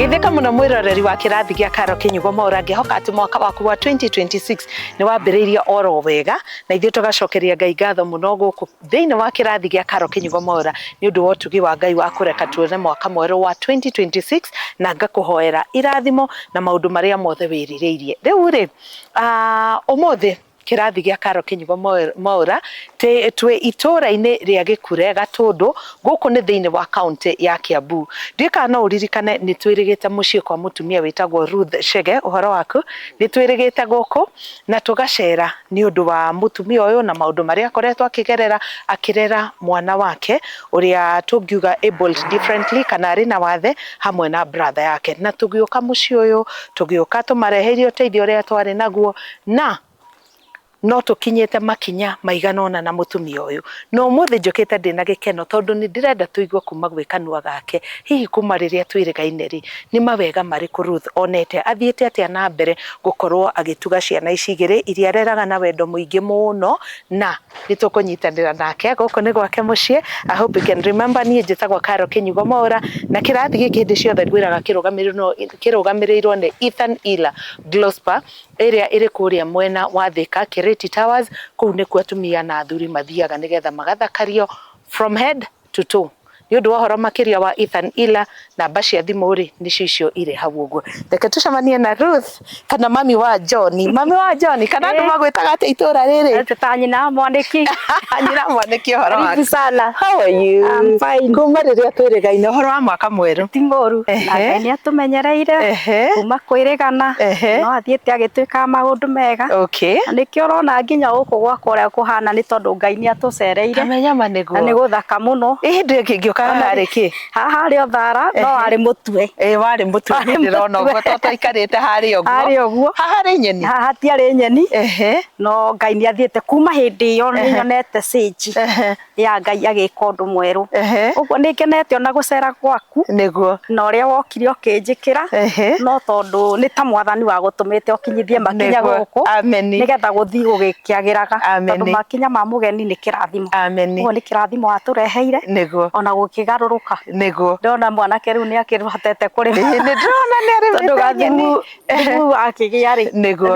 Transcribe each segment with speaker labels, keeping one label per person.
Speaker 1: Geithĩka mũno mwĩroreri wa kĩrathi gĩa Karo Kĩnyugo Mwaura, ngĩhoka atĩ mwaka waku wa 2026 nĩ wambĩrĩirie oro wega, na ithuĩ tũgacokeria Ngai ngatho mũno gũkũ thĩinĩ wa kĩrathi gĩa Karo Kĩnyugo Mwaura nĩ ũndũ wa ũtugi wa Ngai wa kũreka tuone mwaka mwerũ wa 2026, na ngakũhoera irathimo na maũndũ marĩa mothe wĩrirĩirie. Rĩu rĩ, ũmũthĩ kĩrathi gĩa Karo Kĩnyugo Mwaura twĩ itũũra-inĩ rĩa Gĩkure Gatũndũ, gũkũ nĩ thĩinĩ wa kaũntĩ ya Kiambu. Ndiũĩ kana no ũririkane nĩ twĩrĩgĩte mũciĩ kwa mũtumia wĩtagwo Ruth Chege, ũhoro waku? Nĩ twĩrĩgĩte gũkũ na tũgacera nĩ ũndũ wa mũtumia ũyũ na maũndũ marĩa akoretwo akĩgerera akĩrera mwana wake ũrĩa tũngiuga abled differently, kana arĩ na wathe hamwe na brother yake. Na tũgĩũka mũciĩ ũyũ, tũgĩũka tũmareheire ũteithio ũrĩa twarĩ naguo, na no tũkinyĩte makinya maigana ũna na mũtumia ũyũ. Na ũmũthĩ njũkĩte ndĩna gĩkeno tondũ nĩ ndĩrenda tũigue kuma gwĩ kanua gake, hihi kuma rĩrĩa twĩrĩgaine rĩ, nĩ mawega marĩkũ Ruth onete, athiĩte atĩa na mbere gũkorwo agĩtuga ciana ici igĩrĩ iria areraga na wendo mũingĩ mũno, na nĩ tũkũnyitanĩra nake. Gũkũ nĩ gwake mũciĩ. I hope you can remember, niĩ njĩtagwo Karo Kĩnyugo Mwaura, na kĩrathi gĩkĩ hĩndĩ ciothe ngwĩraga kĩrũgamĩrĩirwo nĩ Ethan Ila Glospa, ĩrĩa ĩrĩ kũrĩa mwena wa Thika, Kiriti Towers. Kũu nĩkuo atumia na athuri mathiaga nĩgetha magathakario from head to toe. Nĩ ũndũ wa ũhoro makĩria wa Ethan Ila, namba cia thimũ rĩ, nĩcio icio irĩ hau ũguo. Reke tũcemanie na Ruth kana mami wa John. Mami wa John, kana andũ magwĩtaga atĩa itũra rĩrĩ?
Speaker 2: Ta nyina mwanĩki.
Speaker 1: Nyina mwanĩki, ũhoro
Speaker 2: waku? Karibu sana.
Speaker 1: How are you?
Speaker 2: I'm fine.
Speaker 1: Kuma rĩrĩa twĩrĩgaine, ũhoro wa mwaka mwerũ?
Speaker 2: Ti mũru. Na Ngai nĩ atũmenyereire kuma kwĩrĩgana, no athiĩte agĩtwĩkaga maũndũ mega. Na nĩkĩo ũrona nginya gũkũ gwakwa ũrĩa kũhana, nĩ tondũ Ngai nĩ atũcereire.
Speaker 1: Kamenya ma nĩguo.
Speaker 2: Na nĩ gũthaka mũno.
Speaker 1: Ĩ hĩndĩ ĩngĩ ngĩũka haha rĩ kĩ?
Speaker 2: Haha harĩ o thara, no warĩ mũtue.
Speaker 1: Ĩ warĩ mũtue, niĩ ndĩrona ũguo to twaikarĩte harĩa ũguo.
Speaker 2: Harĩa ũguo.
Speaker 1: Haha harĩ nyeni?
Speaker 2: Haha hatiarĩ nyeni. No Ngai nĩ athiĩte kuma hĩndĩ ĩyo, nĩ nyonete cĩnji ya Ngai agĩka ũndũ mwerũ. Ũguo nĩ ngenete ona gũcera gwaku. Na ũrĩa wokire ũkĩnjĩkĩra, no tondũ nĩ ta mwathani wagũtũmĩte ũkinyithie makinya gũkũ, nĩgetha gũthiĩ gũgĩkĩagĩraga, tondũ makinya ma mũgeni nĩ kĩrathimo. Ũguo nĩ kĩrathimo watũreheire. Ona gũkĩgarũrũka. Ndona mwanake rĩu nĩ akĩhotete kũrĩma.
Speaker 1: Nĩ ndĩrona nĩ arĩmĩte.
Speaker 2: Tondũ gathumu thumu wakĩgĩa rĩ,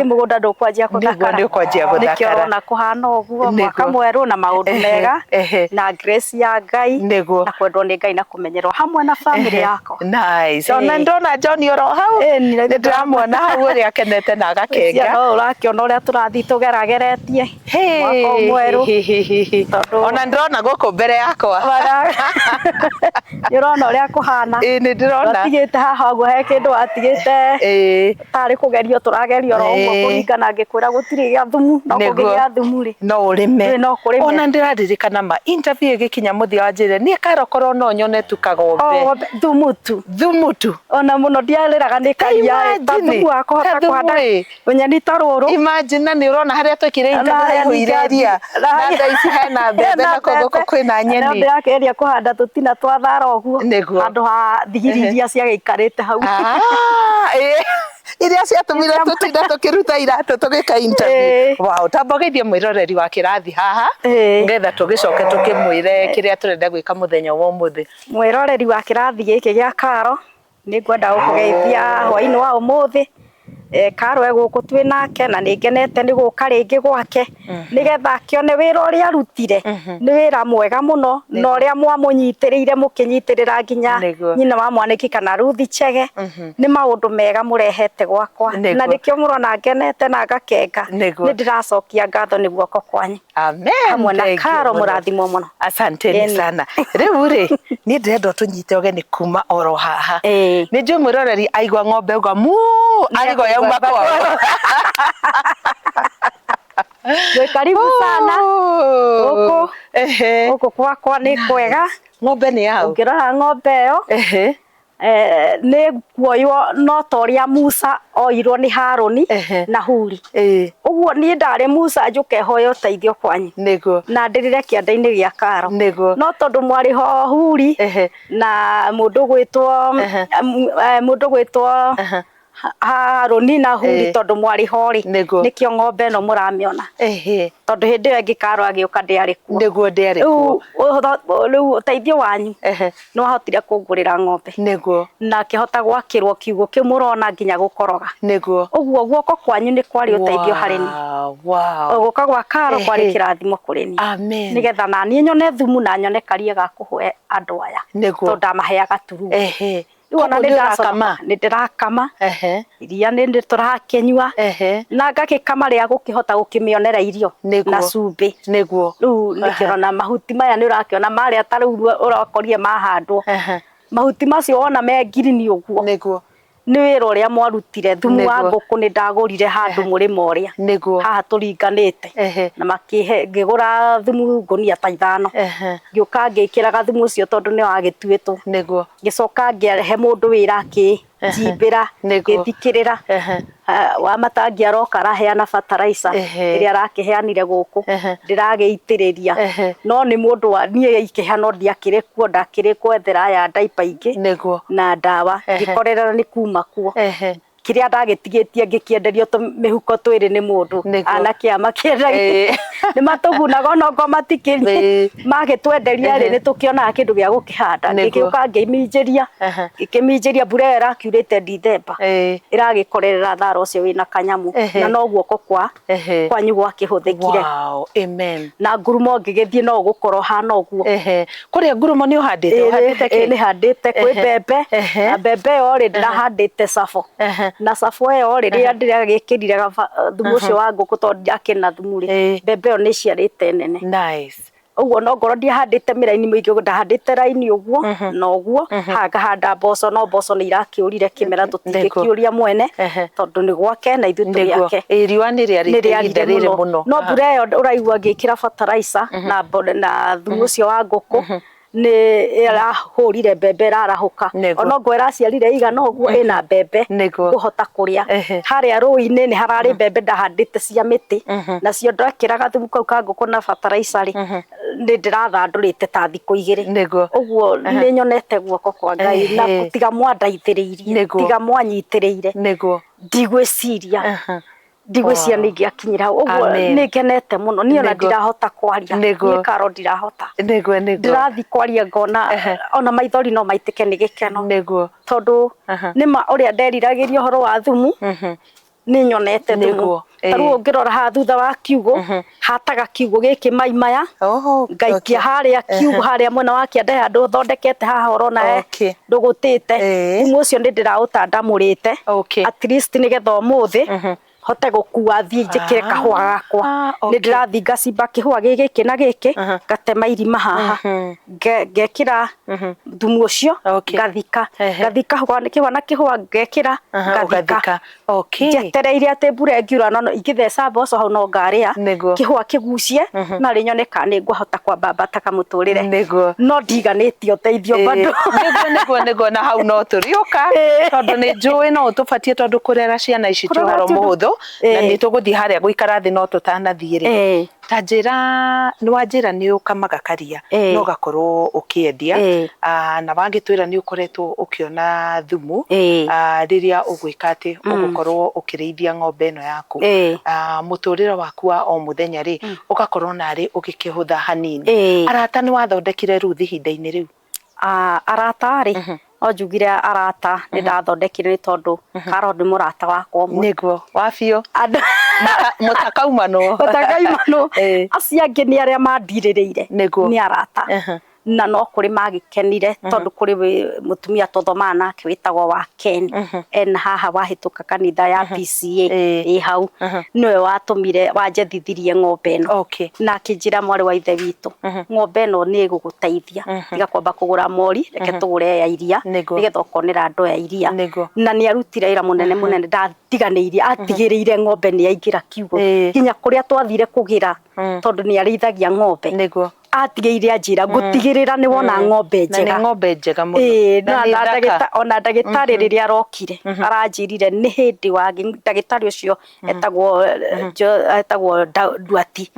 Speaker 2: mũgũnda ndũkwanjia gũthakara.
Speaker 1: Nĩguo, nĩũkwanjia gũthakara.
Speaker 2: Nĩkĩo ũrona kũhana ũguo, mwaka mwerũ na maũndũ mega, na grace ya Ngai, na kwendwo nĩ Ngai na kũmenyerwo hamwe na family yakwa.
Speaker 1: Nice. Ona ndona John oro hau, nĩ ndĩramuona hau ũrĩa akenete na agakenga.
Speaker 2: No ũrakĩona ũrĩa tũrathiĩ tũgerageretie mwaka ũyũ mwerũ.
Speaker 1: Ona ndĩrona gũkũ mbere yakwa.
Speaker 2: Nĩ ũrona ũrĩa kũhana.
Speaker 1: Ĩĩ, nĩ ndĩrona.
Speaker 2: Watigĩte haha ũguo, he kĩndũ watigĩte tarĩ kũgerio tũragerio oro ũguo, kũringana ngĩkwĩra gũtirĩ gĩa thumu, no kũngĩgĩa thumu rĩ,
Speaker 1: no ũrĩme.
Speaker 2: No kũrĩme.
Speaker 1: Ona ndĩraririkana ma interview ĩgĩkinya mũthia wanjĩrire niĩ Karo korwo no nyone tu kagombe.
Speaker 2: Thumu tu.
Speaker 1: Thumu tu.
Speaker 2: Ona mũno ndiarĩraga nĩ karia ta thumu wa kũhota kũhanda nyeni ta rũrũ.
Speaker 1: Imagine, na nĩ ũrona harĩa twekire interview haihũire ria, na thaa ici hena mbembe na gũkũ kwĩna nyeni.
Speaker 2: No ndĩrakĩgeria kũhanda tũtina twa thara ũguo, handũ ha thigiri iria ciagĩikarĩte hau.
Speaker 1: Iria ciatũmire tũtinda tũkĩruta iratũ tũgĩka interview. Wow, tamba ũgeithie mwĩroreri wa kĩrathi haha, nĩgetha tũgĩcoke tũkĩmwĩre kĩrĩa tũrenda gwĩka mũthenya wa ũmũthĩ.
Speaker 2: Mwĩroreri wa kĩrathi gĩkĩ gĩa Karo, nĩ ngwenda gũkũgeithia hwaĩ-inĩ wa ũmũthĩ. Karo e gũkũ twĩ nake, na nĩ ngenete nĩ gũka rĩngĩ gwake, nĩgetha akĩone wĩra ũrĩa arutire nĩ wĩra mwega mũno, na ũrĩa mwamũnyitĩrĩire mũkĩnyitĩrĩra nginya nyina wa mwanĩki kana Ruth Chege, nĩ maũndũ mega mũrehete gwakwa, na nĩkĩo mũrona ngenete na ngakenga. Nĩ ndĩracokia ngatho nĩ guoko kwanyu.
Speaker 1: Amen.
Speaker 2: Hamwe na Karo, mũrathimwo mũno.
Speaker 1: Asanteni sana. Rĩu rĩ, niĩ ndĩrenda ũtũnyite ũgeni kuma oro haha. Nĩ njũĩ mwĩroreri aigua ng'ombe uga muu, arigwo yauma kwao.
Speaker 2: Mwĩ karibu sana gũkũ. Gũkũ gwakwa nĩ kwega.
Speaker 1: Ng'ombe nĩ yaũ?
Speaker 2: Ũngĩrora ng'ombe ĩyo, nĩ kuoywo no ta ũrĩa Musa oirwo nĩ Harũni na Huri. Ũguo niĩ ndarĩ Musa, njũke hoye ũteithio kwanyu na ndĩrĩre kĩanda-inĩ gĩa Karo. No tondũ mwarĩ ho Huri na mũndũ gwĩtwo Harũni na Huri tondu mwari ho ri nikio ng'ombe ĩno mũramĩona tondu hĩndĩ ĩyo ĩngĩ Karo agĩũka ndĩarĩ kuo.
Speaker 1: Nĩguo ndĩarĩ kuo.
Speaker 2: Rĩu ũteithio wanyu nĩ wahotire kũngũrĩra ng'ombe.
Speaker 1: Nĩguo.
Speaker 2: Na akĩhota gwakĩrwo kiugũ kĩu mũrona nginya gũkoroga.
Speaker 1: Nĩguo.
Speaker 2: Ũguo guoko kwanyu nĩ kwarĩ ũteithio harĩ niĩ.
Speaker 1: Wow.
Speaker 2: Gũka gwa Karo kwarĩ kĩrathimo kũrĩ niĩ.
Speaker 1: Amen.
Speaker 2: Nĩgetha na niĩ nyone thumu na nyone karia ga kũhe andũ aya.
Speaker 1: Nĩguo.
Speaker 2: Tondũ ndamaheaga turuu.
Speaker 1: Rĩu
Speaker 2: ona nĩ ndĩrakama iria nĩ tũrakĩnyua na ngagĩkama rĩa gũkĩhota gũkĩmĩonera irio na cumbĩ.
Speaker 1: Nĩguo.
Speaker 2: Rĩu nĩkĩrona mahuti maya nĩ ũrakĩona marĩa ta rĩu ũrakorire mahandwo. Mahuti macio wona me ngirini ũguo.
Speaker 1: Nĩguo.
Speaker 2: Nĩ wĩra ũrĩa mwarutire thumu wa ngũkũ nĩ ndagũrire handũ mũrĩmo ũrĩa.
Speaker 1: Nĩguo.
Speaker 2: Haha tũringanĩte. Na makĩhe ngĩgũra thumu ngũnia ta 5. Ngĩũka ngĩkĩraga thumu ũcio tondũ nĩ wagĩtuĩtwo.
Speaker 1: Nĩguo.
Speaker 2: Ngĩcoka ngĩhe mũndũ wĩra akĩnjimbĩra ngĩthikĩrĩra. Wa matangi aroka araheana fertilizer ĩrĩa arakĩheanire gũkũ ndĩragĩitĩrĩria no nĩ mũndũ wa niĩ ikĩhea no ndiakĩrĩ kuo ndakĩrĩ gwethera aya ndaipa ingĩ.
Speaker 1: Nĩguo.
Speaker 2: Na ndawa ngĩkorerera nĩ kuma kuo kĩrĩa ndagĩtigĩtie ngĩkĩenderio mĩhuko twĩrĩ nĩ mũndũ anake aya makĩendagia nĩ matũgunaga ona okorwo matikĩrĩ magĩtwenderia rĩ nĩ tũkĩonaga kĩndũ gĩa gũkĩhanda ngĩgĩũka ngĩminjĩria ngĩkĩminjĩria mbura ĩyo ĩrakiurĩte Dithemba ĩragĩkorerera thara ũcio wĩna kanyamũ na no guoko kwa kwanyu gwakĩhũthĩkire.
Speaker 1: Wow, amen.
Speaker 2: Na ngurumo ngĩgĩthiĩ no gũkorwo hana ũguo.
Speaker 1: Kũrĩa ngurumo nĩ ũhandĩte ũhandĩte kĩ?
Speaker 2: Nĩ handĩte kwĩ mbembe na mbembe ĩyo rĩ ndĩrahandĩte cabo. Na cabo ĩyo rĩ rĩrĩa ndĩragĩkĩrire thumu ũcio wa ngũkũ tondũ ndiakĩrĩ na thumu rĩ mbembe ĩyo nĩ ĩciarĩte nene.
Speaker 1: Nice.
Speaker 2: Ũguo no ngorwo ndiahandĩte mĩraini mĩingĩ ndahandĩte raini ũguo na ũguo haha ngahanda mboco no mboco nĩ irakĩũrire kĩmera tũtingĩkĩũria mwene tondũ nĩ gwake na ithuĩ tũrĩ ake.
Speaker 1: Riũa nĩ rĩarĩte ihinda rĩrĩ mũno.
Speaker 2: No mbura ĩyo ũraigua ngĩkĩra fertilizer na thumu ũcio wa ngũkũ nĩ ĩrahũrire mbembe ĩrarahũka ona ngwe ĩraciarire igana ũguo ĩna mbembe ngũhota kũrĩa. Harĩa rũĩ-inĩ nĩ hararĩ mbembe ndahandĩte cia mĩtĩ nacio ndekĩraga thumu kau ka ngũkũ na fertilizer rĩ nĩ ndĩrathandũrĩte ta thikũ 2. Ũguo nĩ nyonete guoko kwa Ngai na tiga mwandaithĩrĩirie tiga mwanyitĩrĩire.
Speaker 1: Nĩguo.
Speaker 2: Ndigwĩciria ndigwĩciria nĩ ingĩakinyĩra hau ũguo nĩ ngenete mũno niĩ ona ndirahota kwaria niĩ Karo ndirahota.
Speaker 1: Nĩguo nĩguo.
Speaker 2: Ndĩrathiĩ kwaria ngona ona maithori no maitĩke nĩ gĩkeno.
Speaker 1: Nĩguo.
Speaker 2: Tondũ nĩma ũrĩa nderiragĩria ũhoro wa thumu nĩ nyonete thumu. Ta rĩu ũngĩrora haha thutha wa kiugũ hataga kiugũ gĩkĩ mai maya ngaikia harĩa kiugũ harĩa mwena wa kĩanda handũ thondekete haha ũrona ndũgũtĩte thumu ũcio nĩ ndĩraũtandamũrĩte at least nĩgetha ũmũthĩ hote gũkua thiĩ njĩkĩre kahũa gakwa nĩ ndĩrathiĩ ngacimba kĩhũa gĩkĩ na gĩkĩ ngatema irima haha ngekĩra thumu ũcio ngathika ngathika kĩhũa na kĩhũa ngekĩra ngathika njetereire atĩ mbura ĩngiura no ingĩtheca mboco hau no ngarĩa kĩhũa kĩgucie na rĩ nyone kana nĩ ngũhota kwambambata kamũtũrĩre no ndiganĩtie ũteithio bado.
Speaker 1: Nĩguo nĩguo nĩguo na hau no tũrĩũka tondũ nĩ njũĩ no ũtũbatie tondũ kũrera ciana ici ti ũhoro mũhũthũ na nĩ tũgũthiĩ harĩa gũikara thĩ no tũtanathiĩ rĩ ta njĩra nĩ wanjĩra nĩ ũkamaga karia no ũgakorwo ũkĩendia na wagĩtwĩra nĩ ũkoretwo ũkĩona thumu rĩrĩa ũgwĩka atĩ ũgũkorwo ũkĩrĩithia ng'ombe ĩno yaku mũtũrĩre waku wa o mũthenya rĩ ũgakorwo narĩ ũgĩkĩhũtha hanini. Arata nĩ wathondekire Ruth ihinda-inĩ rĩu?
Speaker 2: Arata rĩ no njugire arata nĩ ndathondekire nĩ tondũ Karo nĩ mũrata wakwa ũmwe.
Speaker 1: Nĩguo wa biũ mũtakaumanwo
Speaker 2: mũtakaumanwo acio angĩ nĩ arĩa mandirĩrĩire nĩ arata na no kũrĩ magĩkenire tondũ kũrĩ mũtumia tũthomaga nake wĩtagwo wa Ken ena haha wahĩtũka kanitha ya PCA ĩ hau nĩwe watũmire wanjethithirie ng'ombe ĩno na akĩnjĩra mwarĩ wa ithe witũ ng'ombe ĩno nĩ ĩgũgũteithia tiga kwamba kũgũra mori reke tũgũre ya iria nĩgetha ũkonera andũ ya iria na nĩ arutire wĩra mũnene mũnene ndatiganĩirie atigĩrĩire ng'ombe nĩ yaingĩra kiugũ nginya kũrĩa twathire kũgĩra tondũ nĩ arĩithagia ng'ombe atigĩire anjĩra ngũtigĩrĩra nĩ wona ng'ombe njega
Speaker 1: na nĩ ng'ombe njega mũno
Speaker 2: ona ndagĩtarĩ rĩrĩa arokire aranjĩrire nĩ hĩndĩ wa ndagĩtarĩ ũcio etagwo Nduati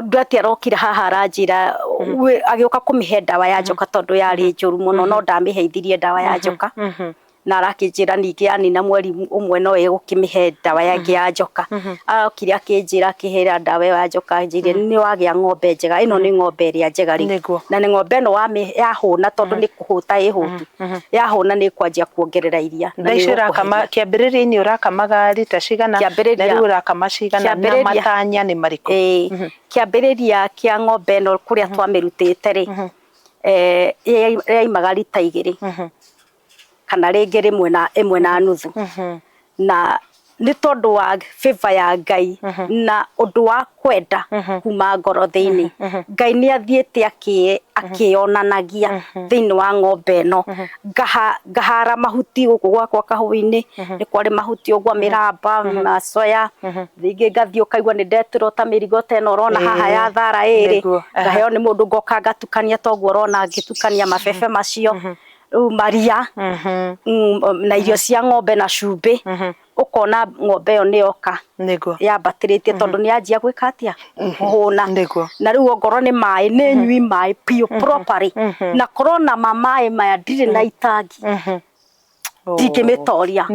Speaker 2: Nduati arokire haha aranjĩra agĩũka kũmĩhe ndawa ya njoka tondũ yarĩ njũru mũno no ndamĩheithirie ndawa ya njoka Na arakĩnjĩra ningĩ yanina mweri ũmwe no ĩgũkĩmĩhe ndawa yangĩ ya njoka. Arokire akĩnjĩra akĩhera ndawa ĩyo ya njoka, anjĩrire nĩ wagĩa ng'ombe njega, ĩno nĩ ng'ombe ĩrĩa njega rĩu. Na nĩ ng'ombe ĩno yahũna, tondũ nĩ kũhũta ĩhũtu, yahũna nĩ ĩkwanjia kuongerera iria.
Speaker 1: Na icio ũrakama kĩambĩrĩria-inĩ ũrakamaga rita cigana, na rĩu ũrakama cigana, na matanya nĩ marĩkũ?
Speaker 2: Kĩambĩrĩria kĩa ng'ombe ĩno kũrĩa twamĩrutĩte rĩ, yaimaga rita 2 kana rĩngĩ rĩmwe na ĩmwe na nuthu. Na nĩ tondũ wa favor ya Ngai na ũndũ wa kwenda kuma ngoro thĩinĩ, Ngai nĩ athiĩte akĩonanagia thĩinĩ wa ng'ombe ĩno. Ngahara mahuti gũkũ gwakwa kahũa-inĩ, nĩ kwarĩ mahuti ũguo, mĩramba, macoya, rĩngĩ ngathiĩ ũkaigua nĩ ndetĩrwo ta mĩrigo ta ĩno ũrona haha ya thara ĩrĩ, ngaheo nĩ mũndũ, ngoka ngatukania ta ũguo ũrona ngĩtukania mabebe macio, rĩu maria na irio cia ng'ombe na cumbĩ, ũkona ng'ombe ĩyo nĩ yoka yambatĩrĩtie, tondũ nĩ yanjia gwĩka atĩa, kũhũna. Na rĩu ongorwo nĩ maĩ, nĩ nyui maĩ biũ properly, na korwo na ma maĩ maya ndirĩ na itangi, ndingĩmĩtoria.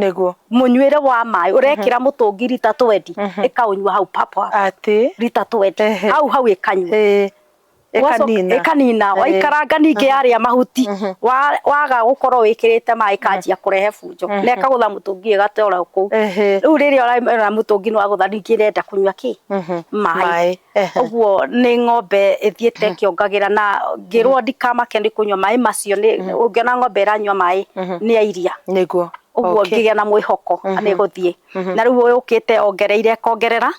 Speaker 2: Mũnyuĩre wa maĩ ũrekĩra mũtũngi rita 20, ĩkaũnyua hau papo
Speaker 1: atĩ
Speaker 2: rita 20 hau hau ĩkanyua, ĩkanina. Waikaranga ningĩ yarĩa mahuti, waga gũkorwo wĩkĩrĩte maĩ, ĩkanjia kũrehe bunjo na ĩkagũtha mũtũngi ĩgatwara kũu. Rĩu rĩrĩa ũraona mũtũngi nĩ wagũtha, ningĩ ĩrenda kũnyua kĩ maĩ. Ũguo nĩ ng'ombe ĩthiĩte ĩkĩongagĩra, na ngĩrwo ndikamake nĩ kũnyua maĩ macio, ũngĩona ng'ombe ĩranyua maĩ nĩ ya iria. Ũguo ngĩgĩa na mwĩhoko nĩ gũthiĩ, na rĩu ũyũ ũkĩte ongereire ĩkongerera,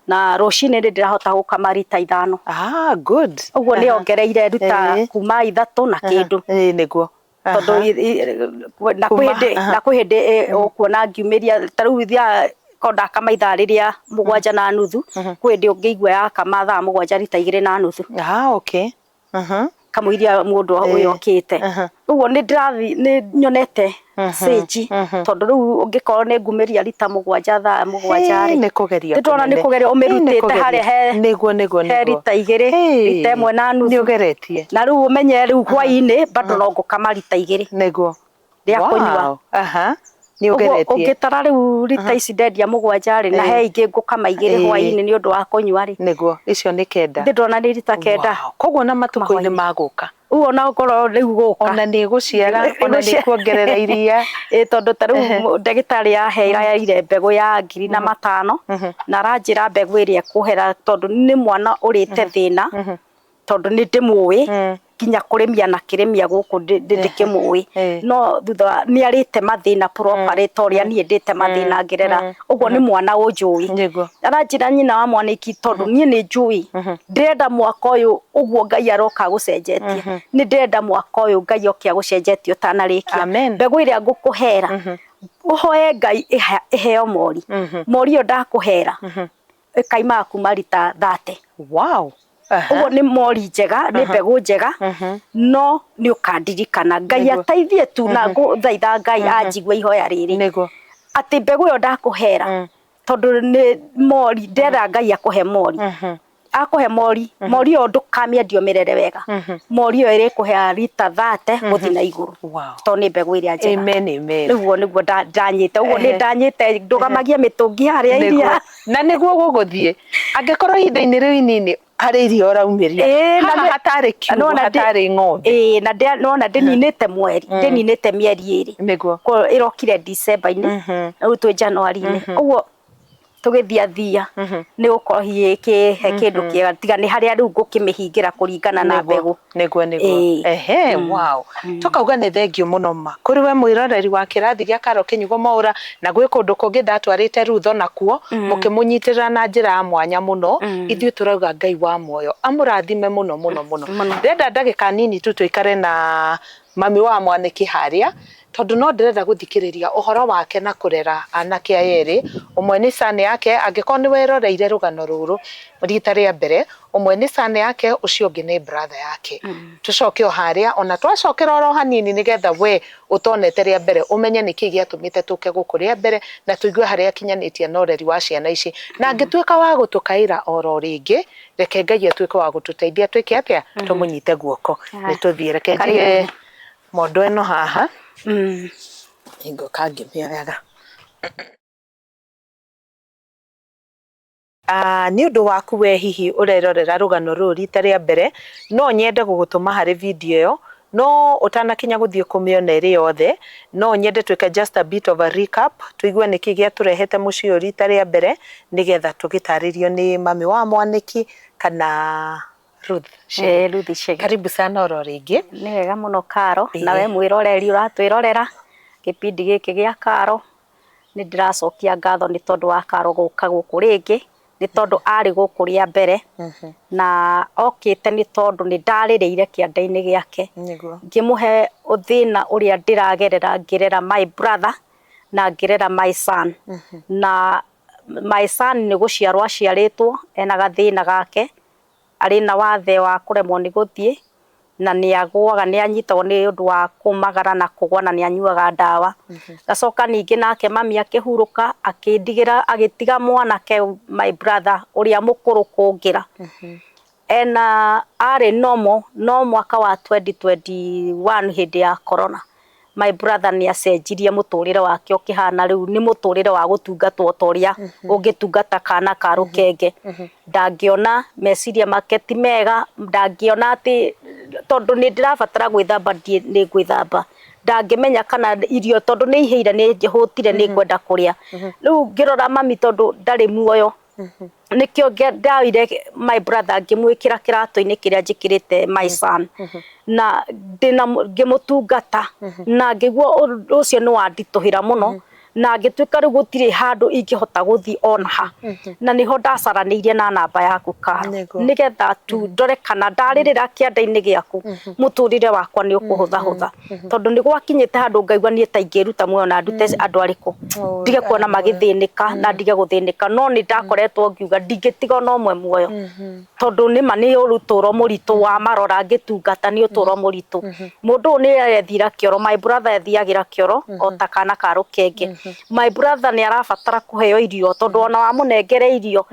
Speaker 2: na rũcinĩ nĩ ndĩrahota gũkama rita 5.
Speaker 1: Ah, good.
Speaker 2: Ũguo nĩ ongereire rita kuma 3 na kĩndũ. Tondũ na kwĩ hĩndĩ na kwĩ hĩndĩ ũkuona ngiumĩria, ta rĩu ithiaga korwo ndakama ithaa rĩrĩa 7:30, kwĩ hĩndĩ ũngĩigua yakama thaa 7 rita 2.5.
Speaker 1: Ah, okay.
Speaker 2: Kamũiria mũndũ ũyũ okĩte. Ũguo nĩ ndĩrathiĩ nĩ nyonete cĩnji, tondũ rĩu ũngĩkorwo nĩ ngumĩria rita 7 thaa 7 rĩ,
Speaker 1: nĩ kũgeria.
Speaker 2: Nĩndĩrona nĩ kũgeria ũmĩrutĩte harĩa he
Speaker 1: nĩguo nĩguo
Speaker 2: he rita 2, rita 1.5.
Speaker 1: Nĩ ũgeretie.
Speaker 2: Na rĩu ũmenye rĩu hwaĩ-inĩ bado no ngũkama rita 2 rĩa kũnyua.
Speaker 1: Nĩ ũgeretie.
Speaker 2: Ũngĩtara rĩu rita ici ndendia 7 rĩ, na he ingĩ ngũkama 2 hwaĩ-inĩ nĩ ũndũ wa kũnyua rĩ.
Speaker 1: Nĩguo, icio nĩ 9.
Speaker 2: Ndĩrona nĩ rita 9.
Speaker 1: Koguo na matukũ-inĩ magũka,
Speaker 2: Ũguo ona ũkorwo rĩu gũka
Speaker 1: ona nĩ gũciara, ona nĩ kuongerera iria.
Speaker 2: Ĩ, tondũ ta rĩu ndagĩtarĩ aheire mbegũ ya 1005, na aranjĩra mbegũ ĩrĩa ĩkũhera, tondũ nĩ mwana ũrĩte thĩna, tondũ nĩ ndĩmũĩ nginya kũrĩmia na kĩrĩmia gũkũ ndĩkĩmũĩ, no thutha nĩ arĩte mathĩna properly ta ũrĩa niĩ ndĩte mathĩna ngĩrera. Ũguo nĩ mwana ũnjũĩ. Aranjĩra nyina wa mwanĩki, tondũ niĩ nĩ njũĩ ndĩrenda mwaka ũyũ ũguo Ngai aroka agũcenjetie, nĩ ndĩrenda mwaka ũyũ Ngai oke agũcenjetie ũtanarĩkia. Mbegũ ĩrĩa ngũkũhera, ũhoe Ngai ĩheo mori, mori ĩyo ndakũhera ĩkaimaga kuma rita 30.
Speaker 1: Wow.
Speaker 2: Ũguo nĩ mori njega, nĩ mbegũ njega, no nĩ ũkandirikana. Ngai ateithie tu, na ngũthaitha Ngai anjigue ihoya rĩrĩ, atĩ mbegũ ĩyo ndakũhera, tondũ nĩ mori ndĩrenda Ngai akũhe mori, akũhe mori, mori ĩyo ndũkamĩendia, ũmĩrere wega, mori ĩyo ĩrĩkũhea rita 30 gũthiĩ na igũrũ, tondũ nĩ mbegũ ĩrĩa njega.
Speaker 1: Amen, amen.
Speaker 2: Rĩu ũguo nĩguo ndanyĩte, ũguo nĩ ndanyĩte ndũgamagie mĩtũngi harĩa iria.
Speaker 1: Na nĩguo gũgũthiĩ, angĩkorwo ihinda-inĩ rĩu inini harĩ iria ũraumĩria haha hatarĩ kiugũ, hatarĩ ng'ombe.
Speaker 2: Ĩĩ, na nona ndĩninĩte mweri, ndĩninĩte mĩeri 2. Ĩrokire December-inĩ, rĩu twĩ January-inĩ, ũguo tũgĩthiathia nĩ gũkorwo hihi ĩkĩhe kĩndũ kĩega, tiga nĩ harĩa rĩu ngũkĩmĩhingĩra kũringana na mbegũ.
Speaker 1: Nĩguo. Ehe, wow, tũkauga nĩ thengiũ mũno ma kũrĩ we mwĩroreri wa kĩrathi gĩa Karo Kĩnyugo Mwaũra, na gwĩ kũndũ kũngĩ ndatwarĩte Rutho nakuo mũkĩmũnyitĩrĩra na njĩra ya mwanya mũno. Ithuĩ tũrauga Ngai wa muoyo amũrathime mũno mũno mũno. Ndĩrenda ndagĩka nini tu tũikare na mami wa mwanĩki harĩa, tondũ no ndĩrenda gũthikĩrĩria ũhoro wake na kũrera anake aya erĩ. Ũmwe nĩ son yake, angĩkorwo nĩ weroreire rũgano rũrũ rita rĩa mbere, ũmwe nĩ son yake, ũcio ũngĩ nĩ brother yake. Tũcoke o harĩa ona twacokera oro hanini, nĩgetha we ũtonete rĩa mbere ũmenye nĩkĩ gĩatũmĩte tũke gũkũ rĩa mbere, na tũigue harĩa akinyanĩtie na ũreri wa ciana ici. Na angĩtuĩka wa gũtũkaĩra oro rĩngĩ, reke Ngai atuĩke wa gũtũteithia twĩke atĩa, tũmũnyite guoko. Nĩ tũthiĩ, reke njige mondo ĩno haha. Nĩngũka ngĩmĩoyaga. Nĩ ũndũ waku we hihi ũrerorera rũgano rũrũ rita rĩa mbere, no nyende gũgũtũma harĩ video ĩyo, no ũtanakinya gũthiĩ kũmĩona ĩrĩ yothe, no nyende twĩke just a bit of a recap, tũigue nĩkĩ gĩatũrehete mũciĩ ũyũ rita rĩa mbere, nĩgetha tũgĩtarĩrio nĩ mami wa mwanĩki kana Ruth Chege.
Speaker 2: Ruth Chege.
Speaker 1: Karibu sana oro rĩngĩ.
Speaker 2: Nĩ wega mũno Karo, nawe mwĩroreri ũratwĩrorera gĩbindi gĩkĩ gĩa Karo, nĩ ndĩracokia ngatho nĩ tondũ wa Karo gũka gũkũ rĩngĩ, nĩ tondũ arĩ gũkũ rĩa mbere, na okĩte nĩ tondũ nĩ ndarĩrĩire kĩanda-inĩ gĩake, ngĩmũhe thĩna ũrĩa ndĩragerera ngĩrera my brother na ngĩrera my son. Na my son nĩ gũciarwo aciarĩtwo ena gathĩna gake, arĩ na wathe wa kũremwo nĩ gũthiĩ, na nĩ agũaga, nĩ anyitagwo nĩ ũndũ wa kũmagara na kũgwa na nĩ anyuaga ndawa. Ngacoka ningĩ nake mami akĩhurũka, akĩndigĩra, agĩtiga mwanake my brother ũrĩa mũkũrũ kũngĩra. Ena arĩ normal, no mwaka wa 2021 hĩndĩ ya corona, my brother nĩ acenjirie mũtũrĩre wake ũkĩhana rĩu nĩ mũtũrĩre wa gũtungatwo ta ũrĩa ũngĩtungata kana ka rũkenge. Ndangĩona, meciria make ti mega, ndangĩona atĩ tondũ nĩ ndĩrabatara gwĩthamba nĩ ngwĩthamba. Ndangĩmenya kana irio tondũ nĩ ihĩire nĩ hũtire nĩ ngwenda kũrĩa. Rĩu ngĩrora mami tondũ ndarĩ muoyo, nĩkĩo ndaoire my brother ngĩmwĩkĩra kĩratũ-inĩ kĩrĩa njĩkĩrĩte my son, na ngĩmũtungata, na ngĩigua ũndũ ũcio nĩ wanditũhĩra mũno, na ngĩtuĩka rĩu gũtirĩ handũ ingĩhota gũthiĩ ona ha. Na nĩho ndacaranĩirie na namba yaku Karo, nĩgetha tu ndore kana ndarĩrĩra kĩanda-inĩ gĩaku mũtũrĩre wakwa nĩ ũkũhũthahũtha, tondũ nĩ gwakinyĩte handũ ngaigua niĩ ta ingĩruta muoyo na ndute andũ arĩkũ, ndige kuona magĩthĩnĩka na ndige gũthĩnĩka, no nĩ ndakoretwo ngiuga ndingĩtiga ona ũmwe muoyo, tondũ nĩma nĩ ũtũro mũritũ wa marora ngĩtungata, nĩ ũtũro mũritũ. Mũndũ ũyũ nĩ arethira kĩoro, my brother ethiagĩra kĩoro o ta kana ka rũkenge. My brother nĩ arabatara kũheo irio, tondũ ona wamũnengere irio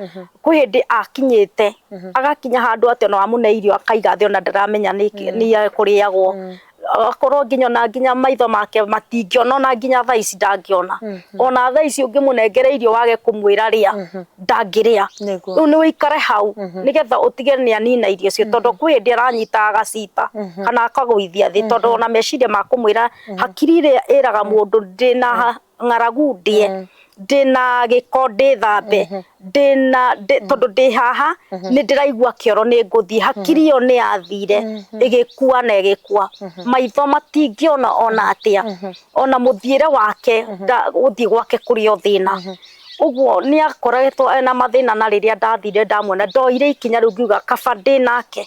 Speaker 2: kwĩ hĩndĩ akinyĩte agakinya handũ atĩ ona wamũne irio akaiga thĩ, ona ndaramenya nĩ kũrĩagwo, akorwo nginya na nginya maitho make matingĩona, ona nginya thaa ici ndangĩona, ona thaa ici ũngĩmũnengere irio wage kũmwĩra rĩa ndangĩrĩa. Rĩu nĩ ũikare hau nĩgetha ũtige nĩ anina irio icio, tondũ kwĩ hĩndĩ aranyitaga gacita kana akagũithia thĩ, tondũ ona meciria ma kũmwĩra hakiri ĩrĩa ĩraga mũndũ ndĩna ng'aragu ndĩe, ndĩna gĩko ndĩthambe, ndĩna tondũ ndĩ haha nĩ ndĩraigua kĩoro nĩ ngũthiĩ, hakiri ĩyo nĩ yathire ĩgĩkua na ĩgĩkua, maitho matingĩona ona atĩa, ona mũthiĩre wake gũthiĩ gwake kũrĩ o thĩna. Ũguo nĩ akoretwo ena mathĩna, na rĩrĩa ndathire ndamuona ndoire ikinya rĩu ngiuga kaba ndĩ nake,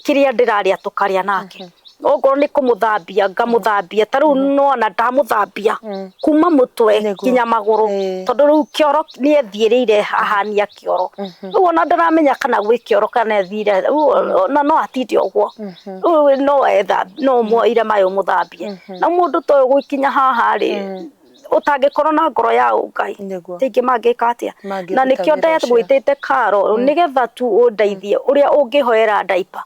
Speaker 2: kĩrĩa ndĩrarĩa tũkarĩa nake, okorwo nĩ kũmũthambia ngamũthambia, ta rĩu nona ndamũthambia kuma mũtwe nginya magũrũ, tondũ rĩu kĩoro nĩ ethiĩrĩire ahania kĩoro, rĩu ona ndaramenya kana gwĩ kĩoro kana ethire, rĩu ona no atinde ũguo, rĩu no etha no ũmwoire maĩ ũmũthambie. Na mũndũ ta ũyũ gũkinya haha rĩ, ũtangĩkorwo na ngoro ya ũngai rĩngĩ mangĩka atĩa? Na nĩkĩo ndagwĩtĩte Karo, nĩgetha tu ũndeithie ũrĩa ũngĩhoera diaper.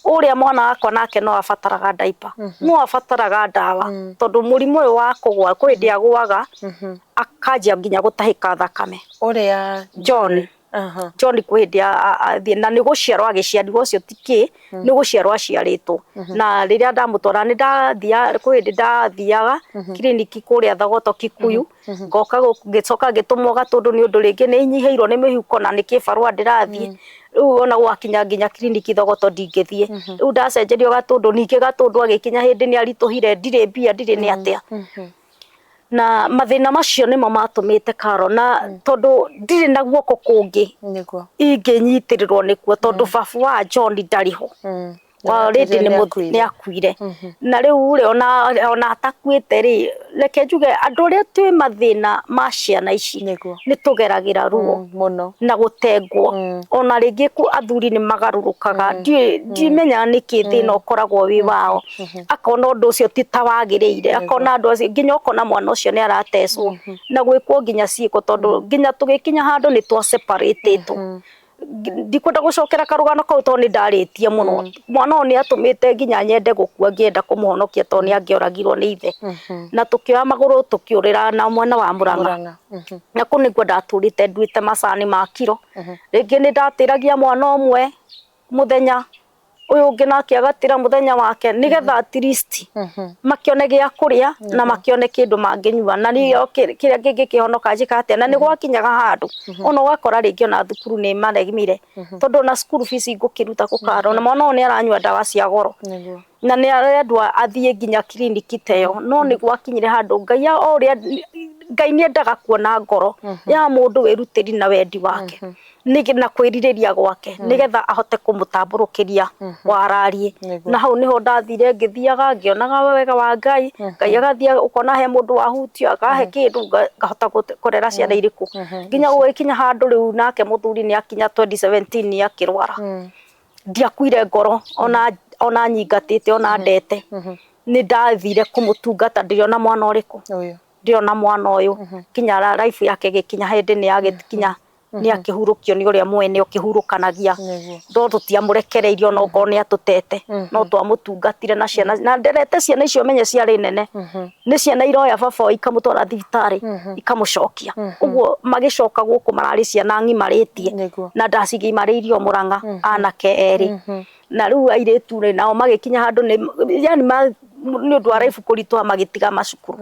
Speaker 2: Ũrĩa mwana wakwa nake no abataraga diaper, no abataraga ndawa, tondũ mũrimũ ũyũ wa kũgwa kwĩ hĩndĩ agũaga akanjia nginya gũtahĩka thakame.
Speaker 1: Ũrĩa
Speaker 2: John John kwĩ hĩndĩ athiĩ na nĩ gũciarwo agĩciarirwo, ũcio ti kĩ nĩ gũciarwo aciarĩtwo, na rĩrĩa ndamũtwara nĩ ndathiaga, kwĩ hĩndĩ ndathiaga kiriniki kũrĩa Thogoto Kikuyu, ngoka ngĩcoka ngĩtũmwo Gatũndũ nĩ ũndũ rĩngĩ nĩ nyihĩirwo nĩ mĩhuko na nĩ kĩbarũa ndĩrathiĩ, rĩu ona gwakinya nginya kiriniki Thogoto ndingĩthiĩ, rĩu ndacenjerio Gatũndũ, ningĩ Gatũndũ agĩkinya hĩndĩ nĩ aritũhire, ndirĩ mbia, ndirĩ nĩ atĩa. Na mathĩna macio nĩmo matũmĩte Karo, na tondũ ndirĩ na guoko kũngĩ ingĩnyitĩrĩrwo nĩkuo, tondũ baba wa John ndarĩ ho, already nĩ akuire, na rĩu rĩ ona atakuĩte rĩ, reke njuge andũ arĩa twĩ mathĩna ma ciana ici nĩ tũgeragĩra ruo
Speaker 1: mũno
Speaker 2: na gũtengwo, ona rĩngĩ athuri nĩ magarũrũkaga, ndimenyaga nĩkĩ thĩna ũkoragwo wĩ wao, akona ũndũ ũcio ti ta wagĩrĩire, akona andũ acio nginya ũkona mwana ũcio nĩ aratecwo na gwĩkwo nginya ciĩko, tondũ nginya tũgĩkinya handũ nĩ twa separatĩtwo. Ndikwenda gucokera karugano kau tondu ni ndaritie muno. Mwana ũyũ nĩ atũmĩte nginya nyende gũkua ngĩenda kũmũhonokia tondu nĩ angĩoragirwo nĩ ithe. Na tũkĩoya magũrũ tũkĩũrĩra na mwena wa Murang'a. Na kũu nĩkuo ndatũrĩte nduĩte macani ma kiro. Rĩngĩ nĩ ndatĩragia mwana ũmwe mũthenya ũyũ ũngĩ nake agatĩra mũthenya wake nĩgetha at least makĩone gĩa kũrĩa na makĩone kĩndũ mangĩnyua na nĩyo kĩrĩa kĩngĩkĩhonoka njĩka atĩa. Na nĩ gwakinyaga handũ ona ũgakora rĩngĩ ona thukuru nĩ maremire tondũ ona school fees ngũkĩruta kũkaro na mwana ũyũ nĩ aranyua ndawa cia goro na nĩ arendwo athiĩ nginya kiriniki ta ĩyo. No nĩ gwakinyire handũ Ngai o ũrĩa Ngai nĩ endaga kuona ngoro ya mũndũ wĩrutĩri na wendi wake na kwĩrirĩria gwake nĩgetha ahote kũmũtambũrũkĩria wararie. Na hau niho ndathire ngĩthiaga ngĩonaga wega wa Ngai. Ngai agathiĩ ũkona he mũndũ wahutio akahe kĩndũ ngahota kũrera ciana irĩkũ nginya gũgĩkinya handũ rĩu nake mũthuri nĩ akinya 2017 nĩ akĩrwara. Ndiakuire ngoro ona nyingatĩte ona ndete. Nĩ ndathire kũmũtungata ndĩrona mwana ũrĩkũ ndĩrona mwana ũyũ kinya life yake ĩgĩkinya hĩndĩ nĩ yagĩkinya nĩ akĩhurũkio nĩ ũrĩa mwene ũkĩhurũkanagia. No tũtiamũrekereirie ona okorwo nĩ atũtete no twamũtungatire na ciana na nderete ciana icio menye ciarĩ nene. Nĩ ciana iroya baba wao ikamũtwara thibitarĩ ikamũcokia. Ũguo magĩcoka gũkũ mararĩ ciana ng'imarĩtie na ndacigimarĩirie o Murang'a anake erĩ. Na rĩu airĩtu rĩ nao magĩkinya handũ nĩ yani nĩ ũndũ wa life kũritũha magĩtiga macukuru.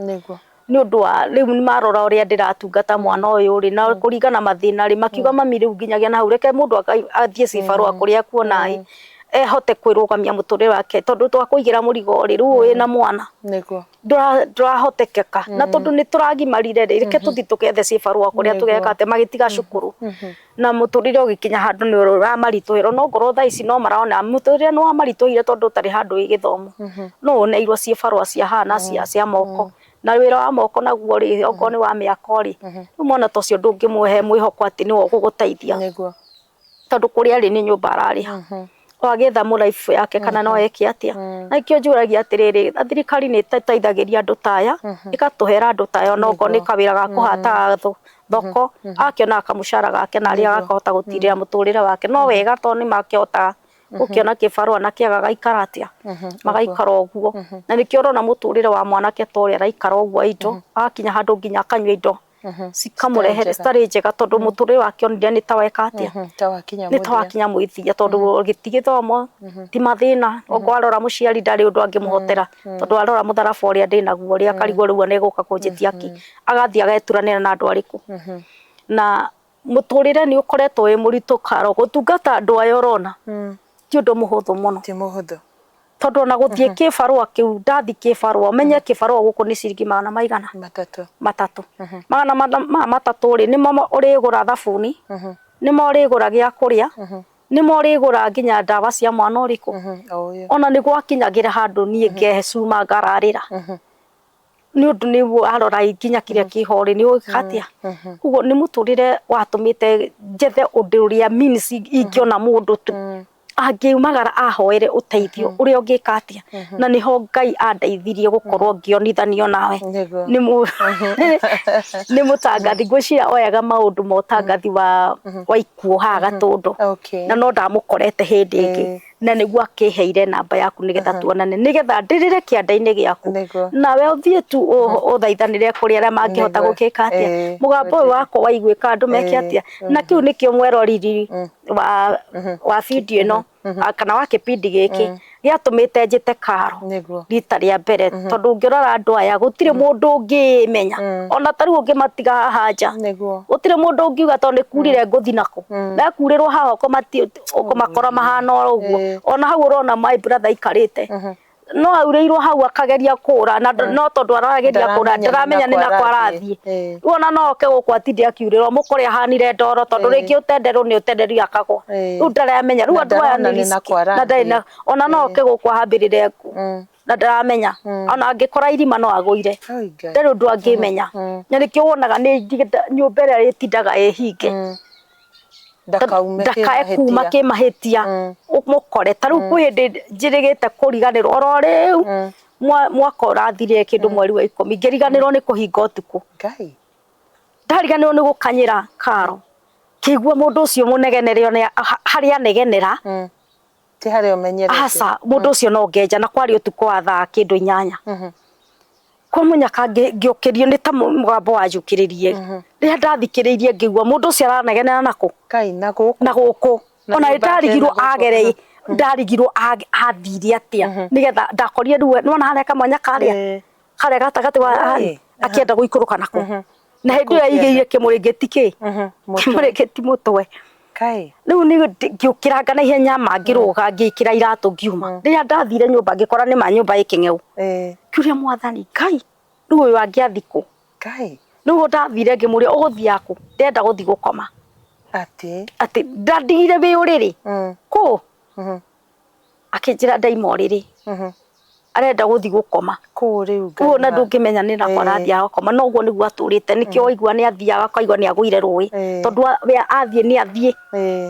Speaker 2: Nĩ ũndũ wa rĩu nĩ marora ũrĩa ndĩratungata mwana ũyũ rĩ na kũringana mathĩna rĩ makiuga mami rĩu nginyagia na hau reke mũndũ athiĩ cibarũa kũrĩa akuona ĩ ehote kwĩrũgamia mũtũrĩre wake tondũ twakũigĩra mũrigo rĩ rĩu wĩna mwana ndũrahotekeka. Na tondũ nĩ tũragimarire rĩ reke tũthiĩ tũgethe cibarũa kũrĩa tũgeka atĩ magĩtiga cukuru. Na mũtũrĩre ũgĩkinya handũ nĩ ũramaritũhĩra no ngorwo thaa ici no marona mũtũrĩre nĩ wamaritũhĩire tondũ ũtarĩ handũ wĩ gĩthomo. No ũneirwo cibarũa cia haha na cia moko. Na wĩra wa moko naguo rĩ okorwo nĩ wa mĩako rĩ rĩu mwana ta ũcio ndũngĩmũhe mwĩhoko atĩ nĩwe ũgũgũteithia. Tondũ kũrĩa arĩ nĩ nyũmba ararĩha. O agĩetha mũraibu yake kana no eke atĩa. Na nĩkĩo njũragia atĩrĩrĩ thirikari nĩ ĩteithagĩria andũ ta aya ĩgatũhera andũ ta aya ona okorwo nĩ kawĩra ga kũhataga thoko akĩonaga kamũcara gake na arĩa akahota gũtirĩra mũtũrĩre wake. No wega tondũ nĩ makĩhotaga gũkĩona kĩbarũa na kĩaga gaikara atĩa magaikara ũguo. Na nĩkĩo ũrona mũtũrĩre wa mwanake ta ũrĩa araikara ũguo indo agakinya handũ nginya akanyua indo cikamũrehere citarĩ njega tondũ mũtũrĩre wake onire nĩ ta weka atĩa nĩ ta wakinya mũthia tondũ ti gĩthomo ti mathĩna. Okorwo arora mũciari ndarĩ ũndũ angĩmũhotera tondũ arora mũtharaba ũrĩa ndĩnaguo ũrĩa akarigwo rĩu nĩegũka kũnjĩtia kĩ agathiĩ ageturanĩra na andũ arĩkũ. Na mũtũrĩre nĩ ũkoretwo wĩ mũritũ Karo gũtungata andũ aya ũrona ti ũndũ mũhũthũ mũno.
Speaker 1: Ti mũhũthũ.
Speaker 2: Tondũ ona gũthiĩ kĩbarũa kĩu ndathi kĩbarũa ũmenye kĩbarũa gũkũ nĩ ciringi magana maigana matatũ. Magana maya matatũ rĩ nĩmo ũrĩgũra thabuni nĩmo ũrĩgũra gĩa kũrĩa nĩmo ũrĩgũra nginya ndawa cia mwana ũrĩkũ. Ona nĩ gwakinyagĩra handũ niĩ ngehe cuma ngararĩra. Nĩ ũndũ nĩguo arora nginya kĩrĩa kĩho rĩ nĩ ũgĩka atĩa. Ũguo nĩ mũtũrĩre watũmĩte njethe ũndũ ũrĩa means ingĩona mũndũ tu angiumagara ahoere ũteithio ũrĩa ũngĩka atĩa. Na nĩho Ngai andeithirie gũkorwo ngĩonithanio nawe. Nĩ mũtangathi ngwĩciria oyaga maũndũ ma ũtangathi wa ikuũ haha Gatũndũ. Na no ndamũkorete hĩndĩ ĩngĩ. Na nĩguo akĩheire namba yaku nĩgetha tuonane nĩgetha ndĩrĩre kĩanda-inĩ gĩaku. Nawe ũthiĩ tu ũthaithanĩre kũrĩ arĩa mangĩhota gũgĩka atĩa. Mũgambo ũyũ wakwa waiguĩka andũ meke atĩa. Na kĩu nĩkĩo mweroreri wa video ĩno kana wa kĩbindi gĩkĩ gĩatũmĩte njĩte Karo rita rĩa mbere tondũ ũngĩrora andũ aya gũtirĩ mũndũ ũngĩmenya ona ta rĩu ũngĩmatiga haha nja gũtirĩ mũndũ ũngiuga tondũ nĩ kurire ngũthi nakũ mekurĩrwo haha ũkũmakora mahana o ũguo. Ona hau ũrona my brother aikarĩte no aurĩirwo hau akageria kũra na no tondũ arageria kũra ndaramenya nĩ nakũ arathiĩ. Rĩu ona no oke gũkũ atinde akiurĩrwo mũkore ahanire ndoro tondũ rĩngĩ ũtenderũ nĩ ũtenderu akagwa. Rĩu ndaramenya rĩu andũ aya nĩ risk na ndarĩ na ona no oke gũkũ ahambĩrĩre ngũ na ndaramenya ona angĩkora irima no agũire ndarĩ ũndũ angĩmenya. Na nĩkĩo wonaga nĩ nyũmba ĩrĩa ĩtindaga ĩhinge ndakae kuma kĩmahĩtia ũmũkore. Ta rĩu kwĩ hĩndĩ njĩrĩgĩte kũriganĩrwo oro rĩu mwaka ũrathirire kĩndũ mweri wa ikũmi ngĩriganĩrwo nĩ kũhinga ũtukũ. Ndariganĩrwo nĩ gũkanyĩra Karo. Ngĩigua mũndũ ũcio mũnegenere ona harĩa anegenera.
Speaker 1: Ti harĩa ũmenyerete.
Speaker 2: Aca, mũndũ ũcio no ngenja na kwarĩ ũtukũ wa thaa kĩndũ 8. Kwa mũnyaka ngĩũkĩrio nĩ ta mũgambo wanjũkĩrĩrie. Rĩrĩa ndathikĩrĩirie ngĩigua mũndũ ũcio aranegenera nakũ?
Speaker 1: Kai, na gũkũ.
Speaker 2: Na gũkũ. Ona nĩ ndarigirwo agere ndarigirwo athire atĩa nĩgetha ndakorire rĩu nĩwona harĩa kamwanya karĩa karĩa gatagatĩ wa akĩenda gũikũrũka nako. Na hĩndĩ ĩyo aigĩire kĩmũrĩngĩti kĩ? Kĩmũrĩngĩti mũtwe. Rĩu nĩ ngĩũkĩranga na ihenya ma ngĩrũga ngĩkĩra iratũ ngiuma. Rĩrĩa ndathire nyũmba ngĩkora nĩ ma nyũmba ĩ kĩng'eu. Ngĩũria mwathani Ngai rĩu ũyũ angĩathiĩ kũ? Rĩu ndathire ngĩmũria ũgũthiaga kũ? Ndĩrenda gũthiĩ gũkoma.
Speaker 1: Atĩ?
Speaker 2: Atĩ ndandigire wĩ ũrĩrĩ. Kũ? Akĩnjĩra ndaima ũrĩrĩ. Arenda gũthiĩ gũkoma.
Speaker 1: Kũu rĩu
Speaker 2: Ngai. Ũguo na ndũngĩmenya nĩ nakũ arathiaga gũkoma no ũguo nĩguo atũrĩte nĩkĩo waigua nĩ athiaga ũkaigua nĩ agũire rũĩ tondũ we athiĩ nĩ athiĩ.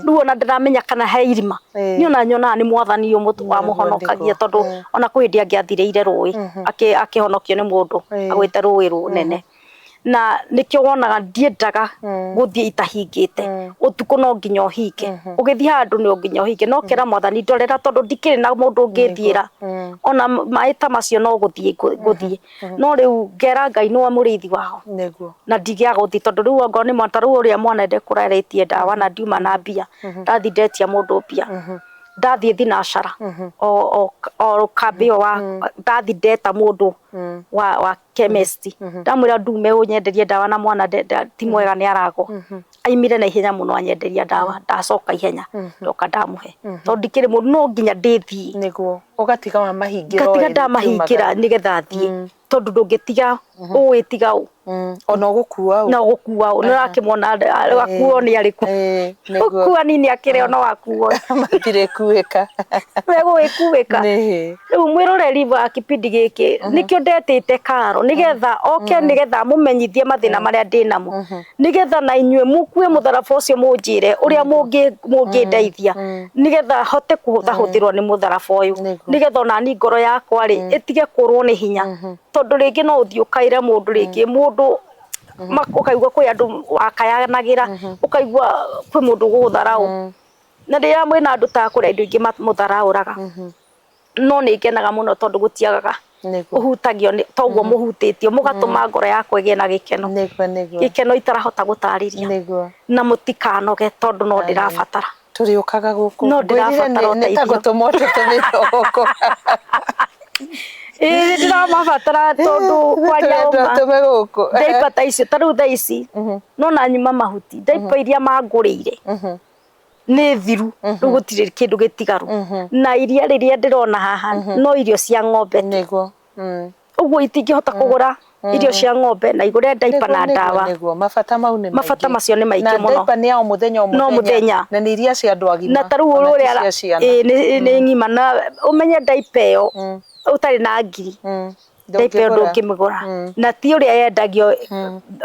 Speaker 2: Rĩu ona ndĩramenya kana he irima. Niĩ ona nyonaga nĩ mwathani wamũhonokagia tondũ ona kwĩ hĩndĩ angĩathirĩire rũĩ akĩhonokio nĩ mũndũ agwĩte rũĩ rũnene. Na nĩkĩo wonaga ndiendaga gũthiĩ itahingĩte. Ũtukũ no nginya ũhinge. Ũgĩthiĩ handũ no nginya ũhinge. No ũkera mwathani ndorera tondũ ndikĩrĩ na mũndũ ũngĩthiĩra. Ona maĩ ta macio no gũthiĩ ngũthiĩ. No rĩu ngera Ngai nĩwe mũrĩithi wao. Na ndigĩaga gũthiĩ tondũ rĩu okorwo nĩ ta rĩu ũrĩa mwana ndekũrarĩtie ndawa na ndiuma na mbia. Ndathiĩ ndetia mũndũ mbia. Ndathiĩ thinacara o kambĩ ĩyo ndathiĩ ndeta mũndũ wa chemist. Ndamwĩra ndume ũnyenderie ndawa na mwana ti mwega nĩ aragwa. Aimire na ihenya mũno anyenderia ndawa ndacoka ihenya ndoka ndamũhe. Tondũ ndikĩrĩ mũndũ no nginya ndĩthiĩ.
Speaker 1: Nĩguo ũgatiga wamahingĩra
Speaker 2: Ngatiga ndamahingĩra nĩgetha thiĩ. Tondũ ndũngĩtiga ũĩ tiga ũ.
Speaker 1: Ona ũgũkua ũ.
Speaker 2: Na ũgũkua ũ. Nĩ ũrakĩmona akuo nĩ arĩkũ. Ũkuani nĩ akĩrĩ ona wakuo.
Speaker 1: Matirĩ kuĩka.
Speaker 2: Megũgĩkuĩka. Rĩu mwĩroreri wa kipindi gĩkĩ nĩkĩo ndetĩte Karo nĩgetha oke nĩgetha amũmenyithie mathĩna marĩa ndĩnamo. Nĩgetha na inyuĩ mũkue mũtharaba ũcio mũnjĩre ũrĩa mũngĩndeithia nĩgetha hote kũhũthahũthĩrwo nĩ mũtharaba ũyũ. Nĩgetha ona niĩ ngoro yakwa rĩ ĩtige kũrwo nĩ hinya. Tondũ rĩngĩ no ũthiĩ ũkaĩre mũndũ rĩngĩ mũndũ ũkaigua kwĩ andũ wakayanagĩra ũkaigua kwĩ mũndũ ũgũgũtharaũ. Na rĩrĩa mwĩna andũ ta kũrĩ andũ aingĩ mamũtharaũraga. No nĩ ngenaga mũno tondũ gũtiagaga ũhutagio toguo mũhutĩtio mũgatũma ngoro yakwa ĩgĩe na gĩkeno. Gĩkeno itarahota gũtarĩria. Na mũtikanoge tondũ no ndĩrabatara.
Speaker 1: Tũrĩũkaga gũkũ.
Speaker 2: No ndĩrabatara ũteithio.
Speaker 1: Nĩ ta gũtũmwo tũtũmĩtwo gũkũ.
Speaker 2: Ĩĩ ndĩramabatara tondũ kwaria ũma diaper ta icio ta rĩu thaa ici no na nyuma mahuti diaper iria mangũrĩire nĩ thiru rĩu gũtirĩ kĩndũ gĩtigaru na iria rĩrĩa ndĩrona haha no irio cia ng'ombe
Speaker 1: tu.
Speaker 2: Ũguo itingĩhota kũgũra irio cia ng'ombe na igũre diaper na ndawa.
Speaker 1: Mabata mau nĩ maingĩ.
Speaker 2: Mabata macio nĩ maingĩ mũno.
Speaker 1: Na diaper nĩ ya o mũthenya o
Speaker 2: No mũthenya.
Speaker 1: Na nĩ iria cia andũ agima.
Speaker 2: Na ta rĩu ũrĩa ĩĩ nĩ ng'ima na ũmenye diaper ĩyo ũtarĩ na ngiri diaper ĩyo ndũngĩmĩgũra. Na ti ũrĩa yendagio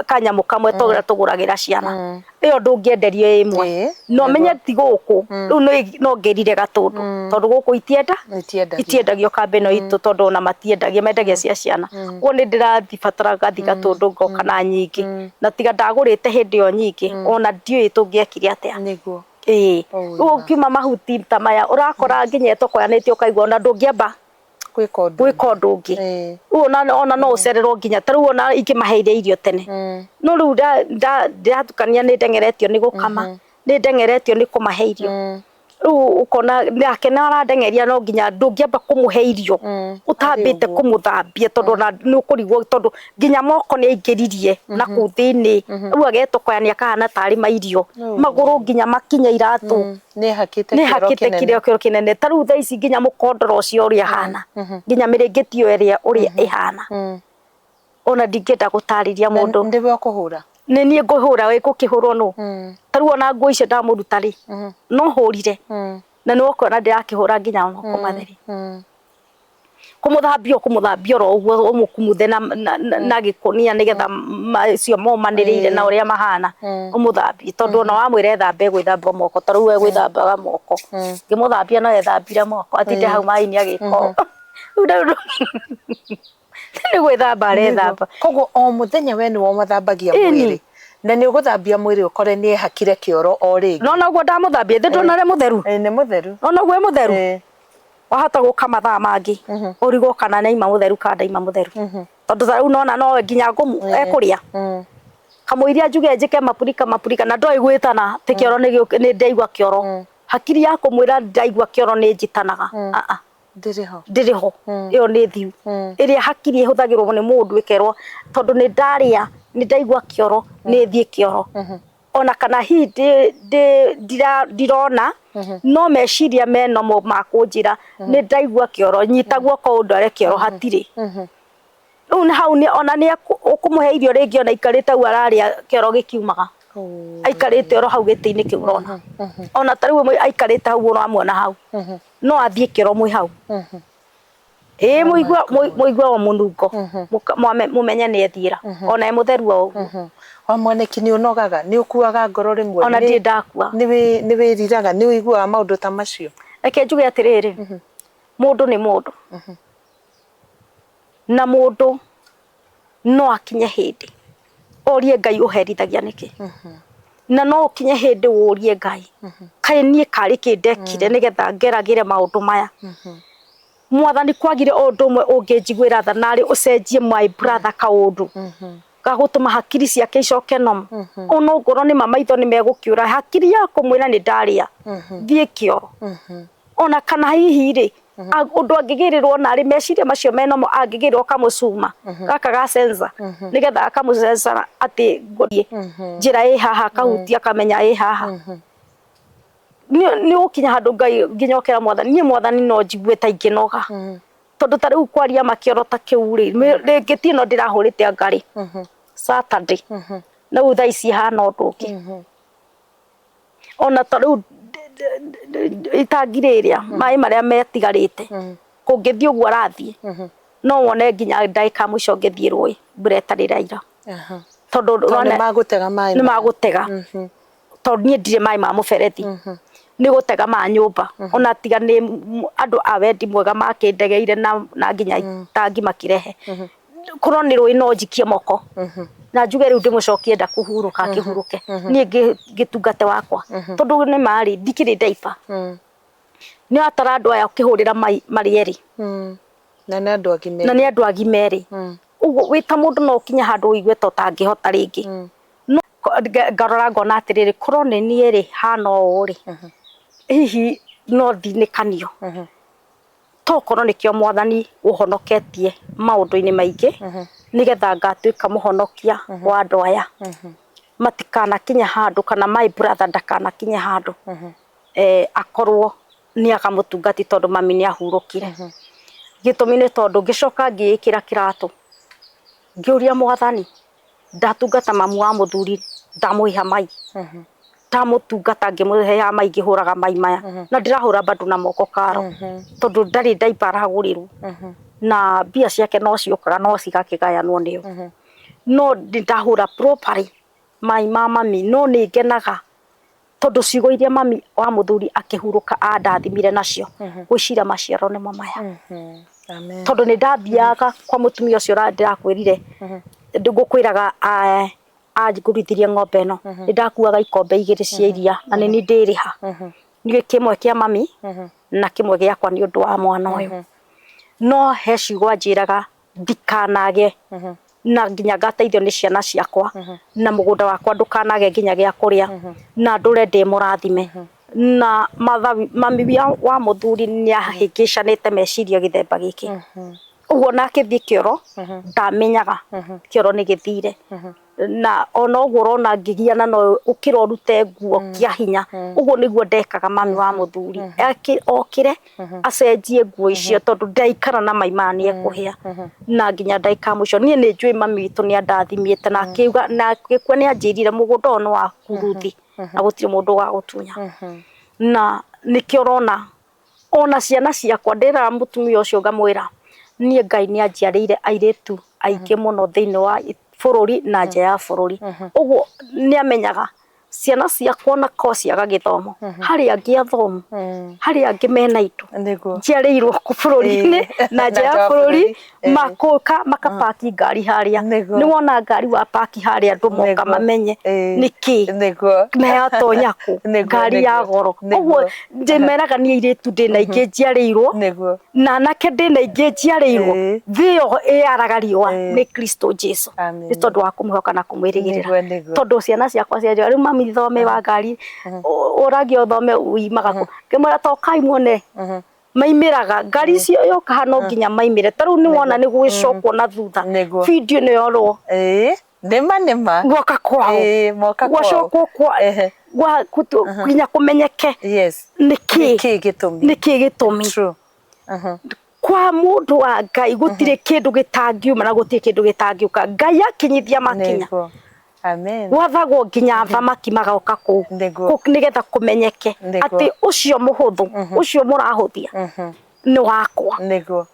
Speaker 2: kanyamũ kamwe ta ũrĩa tũgũragĩra ciana. Ĩyo ndũngĩenderio ĩmwe. No ũmenye ti gũkũ rĩu no ngĩrire Gatũndũ tondũ gũkũ itiendagio kambĩ ĩno itũ tondũ ona matiendagia mendagia cia ciana. Ũguo nĩ ndĩrathibatara ngathiĩ Gatũndũ ngoka na nyingĩ. Na tiga ndagũrĩte hĩndĩ ĩyo nyingĩ ona ndiũĩ tũngĩekire atĩa. Ĩĩ. Rĩu ũkiuma mahuti ta maya ũrakora nginya ĩtokoyanĩtio ũkaigua ona ndũngĩamba gwĩka ũndũ ũngĩ. Rĩu ona no ũcererwo nginya ta rĩu ona ingĩmaheire irio tene. No rĩu ndĩratukania nĩ ndengeretio nĩ gũkama, nĩ ndengeretio nĩ kũmahe irio. Rĩu ũkona nake nĩ arandengeria no nginya ndũngĩamba kũmũhe irio ũtambĩte kũmũthambia tondũ ona nĩ ũkũrigwo tondũ nginya moko nĩ aingĩririe na kũu thĩinĩ. Rĩu agetokoyania akahana tarĩ mairio. Magũrũ nginya makinya iratũ.
Speaker 1: Nĩ hakĩte
Speaker 2: kĩro kĩnene. Ta rĩu thaa ici nginya mũkondoro ũcio ũrĩa ahana. Nginya mĩrĩngĩti ĩyo ĩrĩa ũrĩa ĩhana. Ona ndingĩenda gũtarĩria mũndũ.
Speaker 1: Nĩwe ũkũhũra?
Speaker 2: Nĩ niĩ ngũhũra gũkĩhũrwo nũ. Ta rĩu ona nguo icio ndamũruta rĩ, no hũrire. Na nĩ ũkuona ndĩrakĩhũra nginya moko matheri. Kũmũthambia ũkũmũthambia oro ũguo ũmũkumuthe na gĩkũnia nĩgetha macio momanĩrĩire na ũrĩa mahana ũmũthambie tondũ ona wamwĩra ethambe egwĩthamba moko ta rĩu egwĩthambaga moko. Ngĩmũthambia no ethambire moko atinde hau maĩ-inĩ agĩka ũũ. Nĩ gwĩthamba arethamba.
Speaker 1: Koguo o mũthenya we nĩwe ũmathambagia mwĩrĩ. Na nĩ ũgũthambia mwĩrĩ ũkore nĩ ehakire kĩoro o rĩngĩ.
Speaker 2: Nona ũguo ndamũthambia ithĩ ndũna ũrĩa mũtheru.
Speaker 1: Nĩ mũtheru.
Speaker 2: Nona ũguo e mũtheru. Wahota gũka mathaa mangĩ ũrigwo kana nĩ aima mũtheru kana ndaima mũtheru. Tondũ ta rĩu nona nowe nginya ngũmũ ekũrĩa. Kamũiria njuge njĩke mapurika mapurika na ndoĩ gwĩtana atĩ kĩoro nĩ ndaigua kĩoro. Hakiri ya kũmwĩra ndaigua kĩoro nĩ njĩtanaga. Aa.
Speaker 1: Ndĩrĩ ho.
Speaker 2: Ndĩrĩ ho. Ĩyo nĩ thiu. Ĩrĩa hakiri ĩhũthagĩrwo nĩ mũndũ ĩkerwo tondũ nĩ ndarĩa nĩ ndaigua kĩoro nĩ thiĩ kĩoro. Ona kana hihi ndirona no meciria meno ma kũnjĩra nĩ ndaigua kĩoro nyita guoko ũndware kĩoro hatirĩ. Rĩu nĩ hau ona nĩ ũkũmũhe irio rĩngĩ ona aikarĩte hau ararĩa kĩoro gĩkiumaga. Aikarĩte oro hau gĩtĩ-inĩ kĩu ũrona. Ona ta rĩu aikarĩte hau ũramuona hau. No athiĩ kĩoro mwĩ hau. Ĩĩ mũigua mũigua o mũnungo mũmenye nĩ ethiĩra. Ona e mũtheru o ũguo.
Speaker 1: Wa mwanĩki nĩ ũnogaga nĩ ũkuaga ngoro rĩmwe.
Speaker 2: Ona ndirĩ ndakua.
Speaker 1: Nĩ wĩriraga nĩ ũiguaga maũndũ ta macio.
Speaker 2: Reke njuge atĩrĩrĩ, mũndũ nĩ mũndũ. Na mũndũ no akinye hĩndĩ orie Ngai ũherithagia nĩkĩ. Na no ũkinye hĩndĩ ũrie Ngai kaĩ niĩ karĩ kĩ ndekire nĩgetha ngeragĩre maũndũ maya. Mwathani kwagire ũndũ ũmwe ũngĩnjiguĩra tha narĩ ũcenjie my brother kaũndũ gagũtũma hakiri ciake icoke normal. Ona ongorwo nĩ ma maitho nĩ megũkĩũra hakiri ya kũmwĩra nĩ ndarĩa thiĩ kĩoro. Ona kana hihi rĩ ũndũ angĩgĩrĩrwo narĩ meciria macio me nomo angĩgĩrĩrwo kamũcuma gaka ga sensor nĩgetha akamũsensor atĩ ngũthiĩ njĩra ĩ haha akahutia akamenya ĩ haha. Nĩ ũgũkinya handũ Ngai nginya ũkera mwathani niĩ mwathani no njigue ta ingĩnoga. Tondũ ta rĩu kwaria makĩoro ta kĩu rĩ rĩngĩ ti ĩno ndĩrahũrĩte anga rĩ Saturday na rĩu thaa ici ihana ũndũ ũngĩ. Ona ta rĩu itangi rĩrĩa maĩ marĩa metigarĩte kũngĩthiĩ ũguo arathiĩ no wone nginya ndagĩka ya mũico ngĩthiĩ rũĩ mbura ĩtarĩ ĩraira. Tondũ
Speaker 1: nĩ magũtega maĩ.
Speaker 2: Nĩ magũtega. Tondũ niĩ ndirĩ maĩ ma mũberethi. Nĩ gũtega ma nyũmba. Ona tiga nĩ andũ a wendi mwega makĩndegeire na nginya itangi makĩrehe. Korwo nĩ rũĩ no njikie moko. Na njuge rĩu ndĩmũcokie nda kũhurũka akĩhurũke. Niĩ ngĩtungate wakwa. Tondũ nĩ marĩ ndikĩrĩ ndaiba. Nĩ watara andũ aya ũkĩhũrĩra mai marĩ erĩ.
Speaker 1: Na nĩ andũ agima.
Speaker 2: Na nĩ andũ agima erĩ. Ũguo wĩ ta mũndũ no ũkinye handũ ũigue ta ũtangĩhota rĩngĩ. No ngarora ngona atĩrĩrĩ korwo nĩ niĩ rĩ hana ũũ rĩ hihi no thinĩkanio. Tokorwo nĩkĩo mwathani ũhonoketie maũndũ-inĩ maingĩ nĩgetha ngatuĩka mũhonokia wa andũ aya. Matikanakinye handũ kana my brother ndakanakinye handũ akorwo nĩ aga mũtungati tondũ mami nĩ ahurũkire. Gĩtũmi nĩ tondũ ngĩcoka ngĩĩkĩra kĩratũ ngĩũria mwathani ndatungata mamu wa mũthuri ndamũhiha mai. Ndamũtungata ngĩmũheaga mai ngĩhũraga mai maya na ndĩrahũra bado na moko karo tondũ ndarĩ ndaiba aragũrĩrwo na mbia ciake no ciũkaga no cigakĩgayanwo nĩo. No ndahũra properly mai ma mami no nĩ ngenaga tondũ ciugo iria mami wa mũthuri akĩhurũka andathimire nacio gwĩciria maciaro nĩmo maya. Tondũ nĩ ndathiaga kwa mũtumia ũcio ndĩrakwĩrire ngũkwĩraga angũrithirie ng'ombe ĩno nĩ ndakuaga ikombe igĩrĩ cia iria na nĩ niĩ ndĩrĩha. Nĩ kĩmwe kĩa mami na kĩmwe gĩakwa nĩ ũndũ wa mwana ũyũ. No he ciugo anjĩraga ndikanage na nginya ngateithio nĩ ciana ciakwa na mũgũnda wakwa ndũkanage nginya gĩa kũrĩa na ndũre ndĩ mũrathime. Na mami wa mũthuri nĩ ahĩngĩcanĩte meciria gĩthemba gĩkĩ. Ũguo ona akĩthiĩ kĩoro ndamenyaga kĩoro nĩ gĩthire. Na ona ũguo ũrona ngĩgiana no ũkĩra ũrute nguo kĩa hinya. Ũguo nĩguo ndekaga mami wa mũthuri. Okĩre acenjie nguo icio tondũ ndaikara na mai maya nĩ ekũhĩa. Na nginya ndagĩka ya mũico niĩ nĩ njũĩ mami witũ nĩ andathimĩte na akiuga na agĩkua nĩ anjĩrire mũgũnda ũyũ nĩ waku Ruthi na gũtirĩ mũndũ ũgagũtunya. Na nĩkĩo ũrona ona ciana ciakwa ndĩraga mũtumia ũcio ngamwĩra niĩ Ngai nĩ anjiarĩire airĩtu aingĩ mũno thĩinĩ wa bũrũri na nja ya bũrũri. Ũguo nĩ amenyaga Ciana ciakwa ona ko ciaga gĩthomo, harĩ angĩ athomu, harĩ angĩ mena indo, njiarĩirwo bũrũri-inĩ na nja ya bũrũri, makũka makapaki ngari harĩa. Nĩ wona ngari wa paki harĩa, andũ moka mamenye nĩkĩ na yatonya kũ ngari ya goro. Ũguo ndĩmeraga niĩ airĩtu ndĩna aingĩ njiarĩirwo na anake ndĩna aingĩ njiarĩirwo, thĩ ĩyo ĩyaraga riũa nĩ Kristo Jesu, nĩ tondũ wa kũmũhoka na kũmwĩrĩgĩrĩra. Tondũ ciana ciakwa cianjĩra rĩu, "Mami, thome wa ngari ũragio thome uimaga kũ?" Ngĩmwĩra, "Tokai muone maimĩraga ngari icio yoka haha, no nginya maimĩre." Ta rĩu nĩ wona nĩ gũgĩcokwo na thutha, video nĩ yorwo.
Speaker 1: Nĩma nĩma.
Speaker 2: Guoka kwao.
Speaker 1: Moka kwao.
Speaker 2: Gwacokwo kwa gwa nginya kũmenyeke nĩkĩ
Speaker 1: nĩkĩ gĩtũmi.
Speaker 2: Nĩkĩ gĩtũmi. Kwa mũndũ wa Ngai gũtirĩ kĩndũ gĩtangiuma na gũtirĩ kĩndũ gĩtangĩũka Ngai akinyithia makinya.
Speaker 1: Amen.
Speaker 2: Gwathagwo nginya athamaki magoka kũu nĩgetha kũmenyeke atĩ ũcio mũhũthũ, ũcio mũrahũthia nĩ wakwa.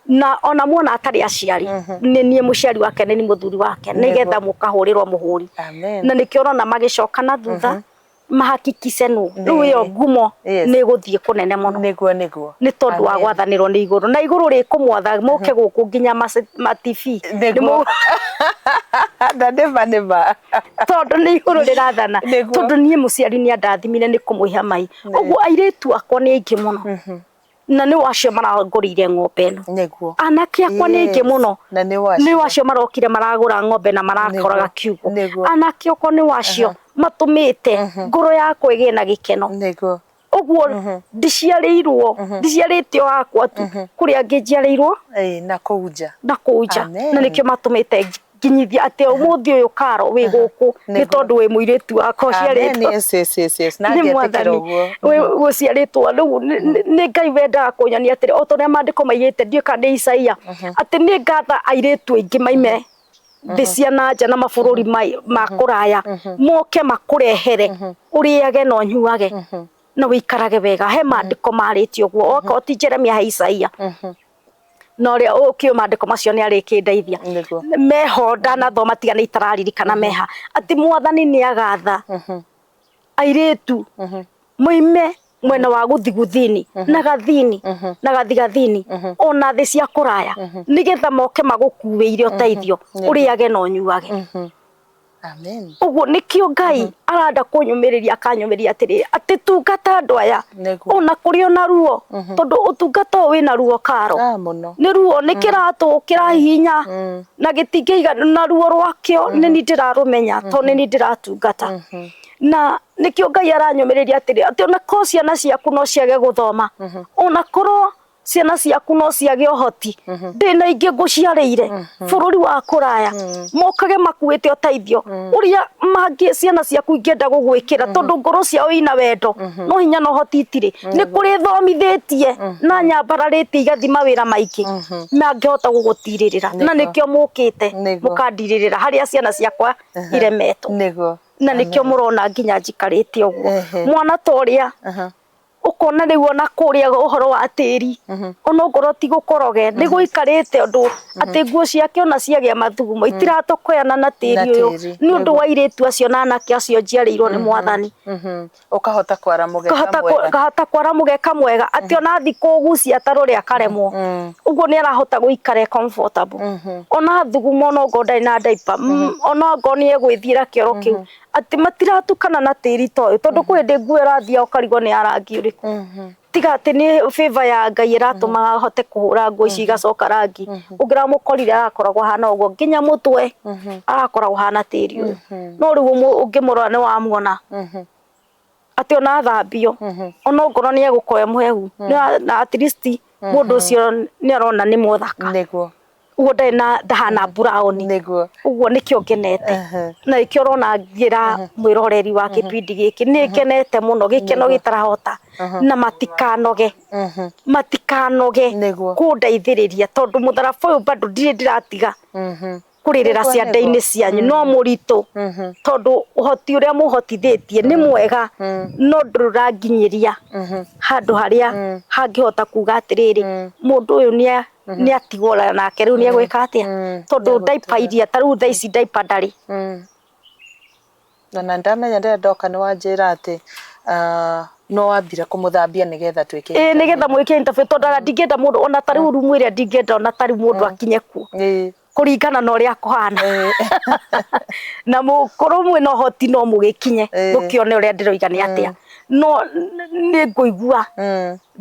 Speaker 2: Na ona muona atarĩ aciari, nĩ niĩ mũciari wake, nĩ niĩ mũthuri wake, nĩgetha mũkahũrĩrwo mũhũri.
Speaker 1: Amen.
Speaker 2: Na nĩkĩo ũrona magĩcoka na thutha mahakikice nũ rĩu ĩyo ngumo nĩ ĩgũthiĩ kũnene mũno.
Speaker 1: Nĩguo nĩguo.
Speaker 2: Nĩ tondũ wa gwathanĩrwo nĩ igũrũ, na igũrũ rĩkũmwatha mũke gũkũ nginya ma TV.
Speaker 1: Na nĩma nĩma.
Speaker 2: Tondũ nĩ igũrũ rĩrathana. Tondũ niĩ mũciari nĩ andathimire nĩ kũmũiha mai ũguo, airĩtu akwa nĩ aingĩ mũno na nĩ wacio marangũrĩire ng'ombe ĩno. Anake akwa nĩ aingĩ mũno
Speaker 1: na
Speaker 2: nĩ wacio marokire maragũra ng'ombe na marakoraga kiugũ. Anake akwa nĩ wacio matũmĩte ngoro yakwa ĩgĩe na gĩkeno. Ũguo ndiciarĩirwo, ndiciarĩte o akwa tu, kũrĩ angĩ njiarĩirwo
Speaker 1: na kũu nja.
Speaker 2: Na kũu nja. Na nĩkĩo matũmĩte nginyithia atĩ ũmũthĩ ũyũ karo wĩ gũkũ nĩ tondũ wĩ mũirĩtu wakwa ũciarĩtwo
Speaker 1: nĩ
Speaker 2: Mwathani, ũciarĩtwo rĩu nĩ Ngai wendaga kũnyonia atĩrĩ, o ta ũrĩa maandĩko maigĩte, ndiũĩ kana nĩ Isaia, atĩ nĩ ngatha airĩtu aingĩ maime thĩ cia na nja na mabũrũri ma kũraya, moke makũrehere ũrĩage na ũnyuage na ũikarage wega. He maandĩko marĩtie ũguo, okorwo ti Jeremia, he Isaia, na ũrĩa ũkĩũĩ maandĩko macio nĩ arĩkĩndeithia. Meho ndanathoma, tiga nĩ itararirikana meha, atĩ Mwathani nĩ agatha airĩtu moime mwena wa gũthiguthini na gathini na gathigathini ona thĩ cia kũraya, nĩgetha moke magũkuĩire ũteithio, ũrĩage na ũnyuage.
Speaker 1: Amen.
Speaker 2: Ũguo nĩkĩo Ngai aranda kũnyũmĩrĩria, akanyũmĩrĩria atĩrĩrĩ, atĩ tungata andũ aya ona kũrĩ ona ruo, tondũ ũtungata ũyũ wĩna ruo karo.
Speaker 1: Mũno.
Speaker 2: Nĩ ruo, nĩ kĩratũ kĩrahihinya na gĩtingĩiga na ruo rwakĩo, nĩ niĩ ndĩrarũmenya tondũ nĩ niĩ ndĩratungata. Na nĩkĩo Ngai aranyũmĩrĩria atĩrĩ, atĩ ona korwo ciana ciaku no ciage gũthoma, ona korwo ciana ciaku no ciage ũhoti, ndĩna ingĩ ngũciarĩire bũrũri wa kũraya, mokage makuĩte ũteithio ũrĩa mangĩ ciana ciaku ingĩenda gũgwĩkĩra, tondũ ngoro ciao ina wendo no hinya na ũhoti itirĩ. Nĩ kũrĩ thomithĩtie na nyambararĩtie igathi mawĩra maingĩ mangĩhota gũgũtirĩrĩra, na nĩkĩo mũkĩte mũkandirĩrĩra harĩa ciana ciakwa iremetwo. Na nĩkĩo mũrona nginya njikarĩte ũguo, mwana ta ũrĩa ũkona rĩu ona kũrĩa ũhoro wa tĩri, ona ongorwo ti gũkoroge, nĩ gũikarĩte ũndũ atĩ nguo ciake ona ciagĩa mathugumo itiratokoyana na tĩri ũyũ, nĩ ũndũ wa airĩtu acio na anake acio njiarĩirwo nĩ Mwathani.
Speaker 1: Ũkahota kwara mũgeka mwega.
Speaker 2: Ngahota kwara mũgeka mwega atĩ ona athi kũgucia ta rũrĩa akaremwo ũguo, nĩ arahota gũikara e comfortable, ona thuguma, ona ongorwo ndarĩ na diaper, ona ongorwo nĩ egwĩthiĩra kĩoro kĩu, atĩ matiratukana na tĩri ta ũyũ, tondũ kwĩ hĩndĩ nguo ĩrathiĩ ũkarigwo nĩ ya rangi ũrĩkũ, tiga atĩ nĩ favor ya Ngai ĩratũmaga ahote kũhũra nguo ici igacoka rangi. Ũngĩramũkorire arakoragwo ahana ũguo, nginya mũtwe arakoragwo ahana tĩri ũyũ, no rĩu ũngĩmũrora nĩ wamuona atĩ ona athambio, ona ongorwo nĩ egũkorwo e mũhehu, na at least mũndũ ũcio nĩ arona nĩ mũthaka. Ũguo ndarĩ na ndahana brown. Ũguo nĩkĩo ngenete na nĩkĩo ũrona ngĩra mwĩroreri wa kĩbindi gĩkĩ nĩ ngenete mũno, gĩkeno gĩtarahota, na matikanoge, matikanoge kũndeithĩrĩria, tondũ mũtharaba ũyũ bado ndirĩ ndĩratiga kũrĩrĩra ciande-inĩ cianyu, no mũritũ, tondũ ũhoti ũrĩa mũhotithĩtie nĩ mwega, no ndũranginyĩria handũ harĩa hangĩhota kuga atĩrĩrĩ, mũndũ ũyũ nĩ atigwo nake rĩu nĩ egwĩka atĩa, tondũ diaper iria ta rĩu thaa ici diaper ndarĩ.
Speaker 1: Na ndamenya rĩrĩa ndoka nĩ wanjĩra atĩ no wambire kũmũthambia nĩgetha twĩke
Speaker 2: ĩĩ nĩgetha mwĩke interview tondũ ona ndingĩenda mũndũ ona ta rĩu rumu ĩrĩa ndingĩenda ona ta rĩu mũndũ akinye kuo kũringana na ũrĩa kũhana na mũkorwo mwĩna ũhoti no mũgĩkinye mũkĩone ũrĩa ndĩroiga nĩ atĩa no nĩ ngũigua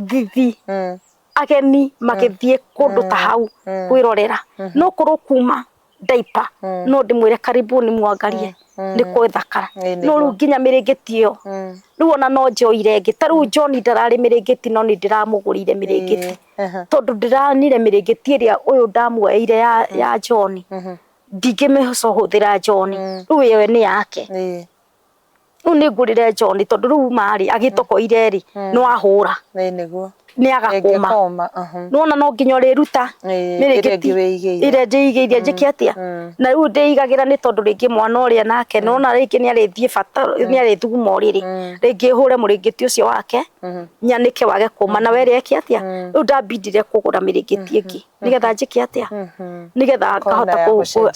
Speaker 2: thithi ageni magĩthiĩ kũndũ ta hau kwĩrorera no korwo kuma diaper no ndĩmwĩre karibuni mwangarie nĩ kwĩthakara no rĩu nginya mĩrĩngĩti ĩyo rĩu ona no njoire ĩngĩ ta rĩu John ndararĩ mĩrĩngĩti no nĩ ndĩramũgũrĩire mĩrĩngĩti tondũ ndĩranire mĩrĩngĩti ĩrĩa ũyũ ndamuoeire ya John ndingĩmĩhũthĩra John rĩu ĩyo nĩ yake rĩu nĩ ngũrĩre John tondũ rĩu marĩ agĩtokoire rĩ nĩ wahũra
Speaker 1: nĩguo
Speaker 2: nĩ agakũma nĩwona no nginya ũrĩruta
Speaker 1: mĩrĩngĩti
Speaker 2: ĩrĩa ndĩigĩire njĩke atĩa na rĩu ndĩigagĩra nĩ tondũ rĩngĩ mwana ũrĩa nake nĩwona rĩngĩ nĩ arĩthiĩ bata nĩ arĩthuguma ũrĩrĩ rĩngĩ hũre mũrĩngĩti ũcio wake nyanĩke wage kũma na were eke atĩa rĩu ndambindire kũgũra mĩrĩngĩti ĩngĩ nĩgetha njĩke atĩa nĩgetha ngahota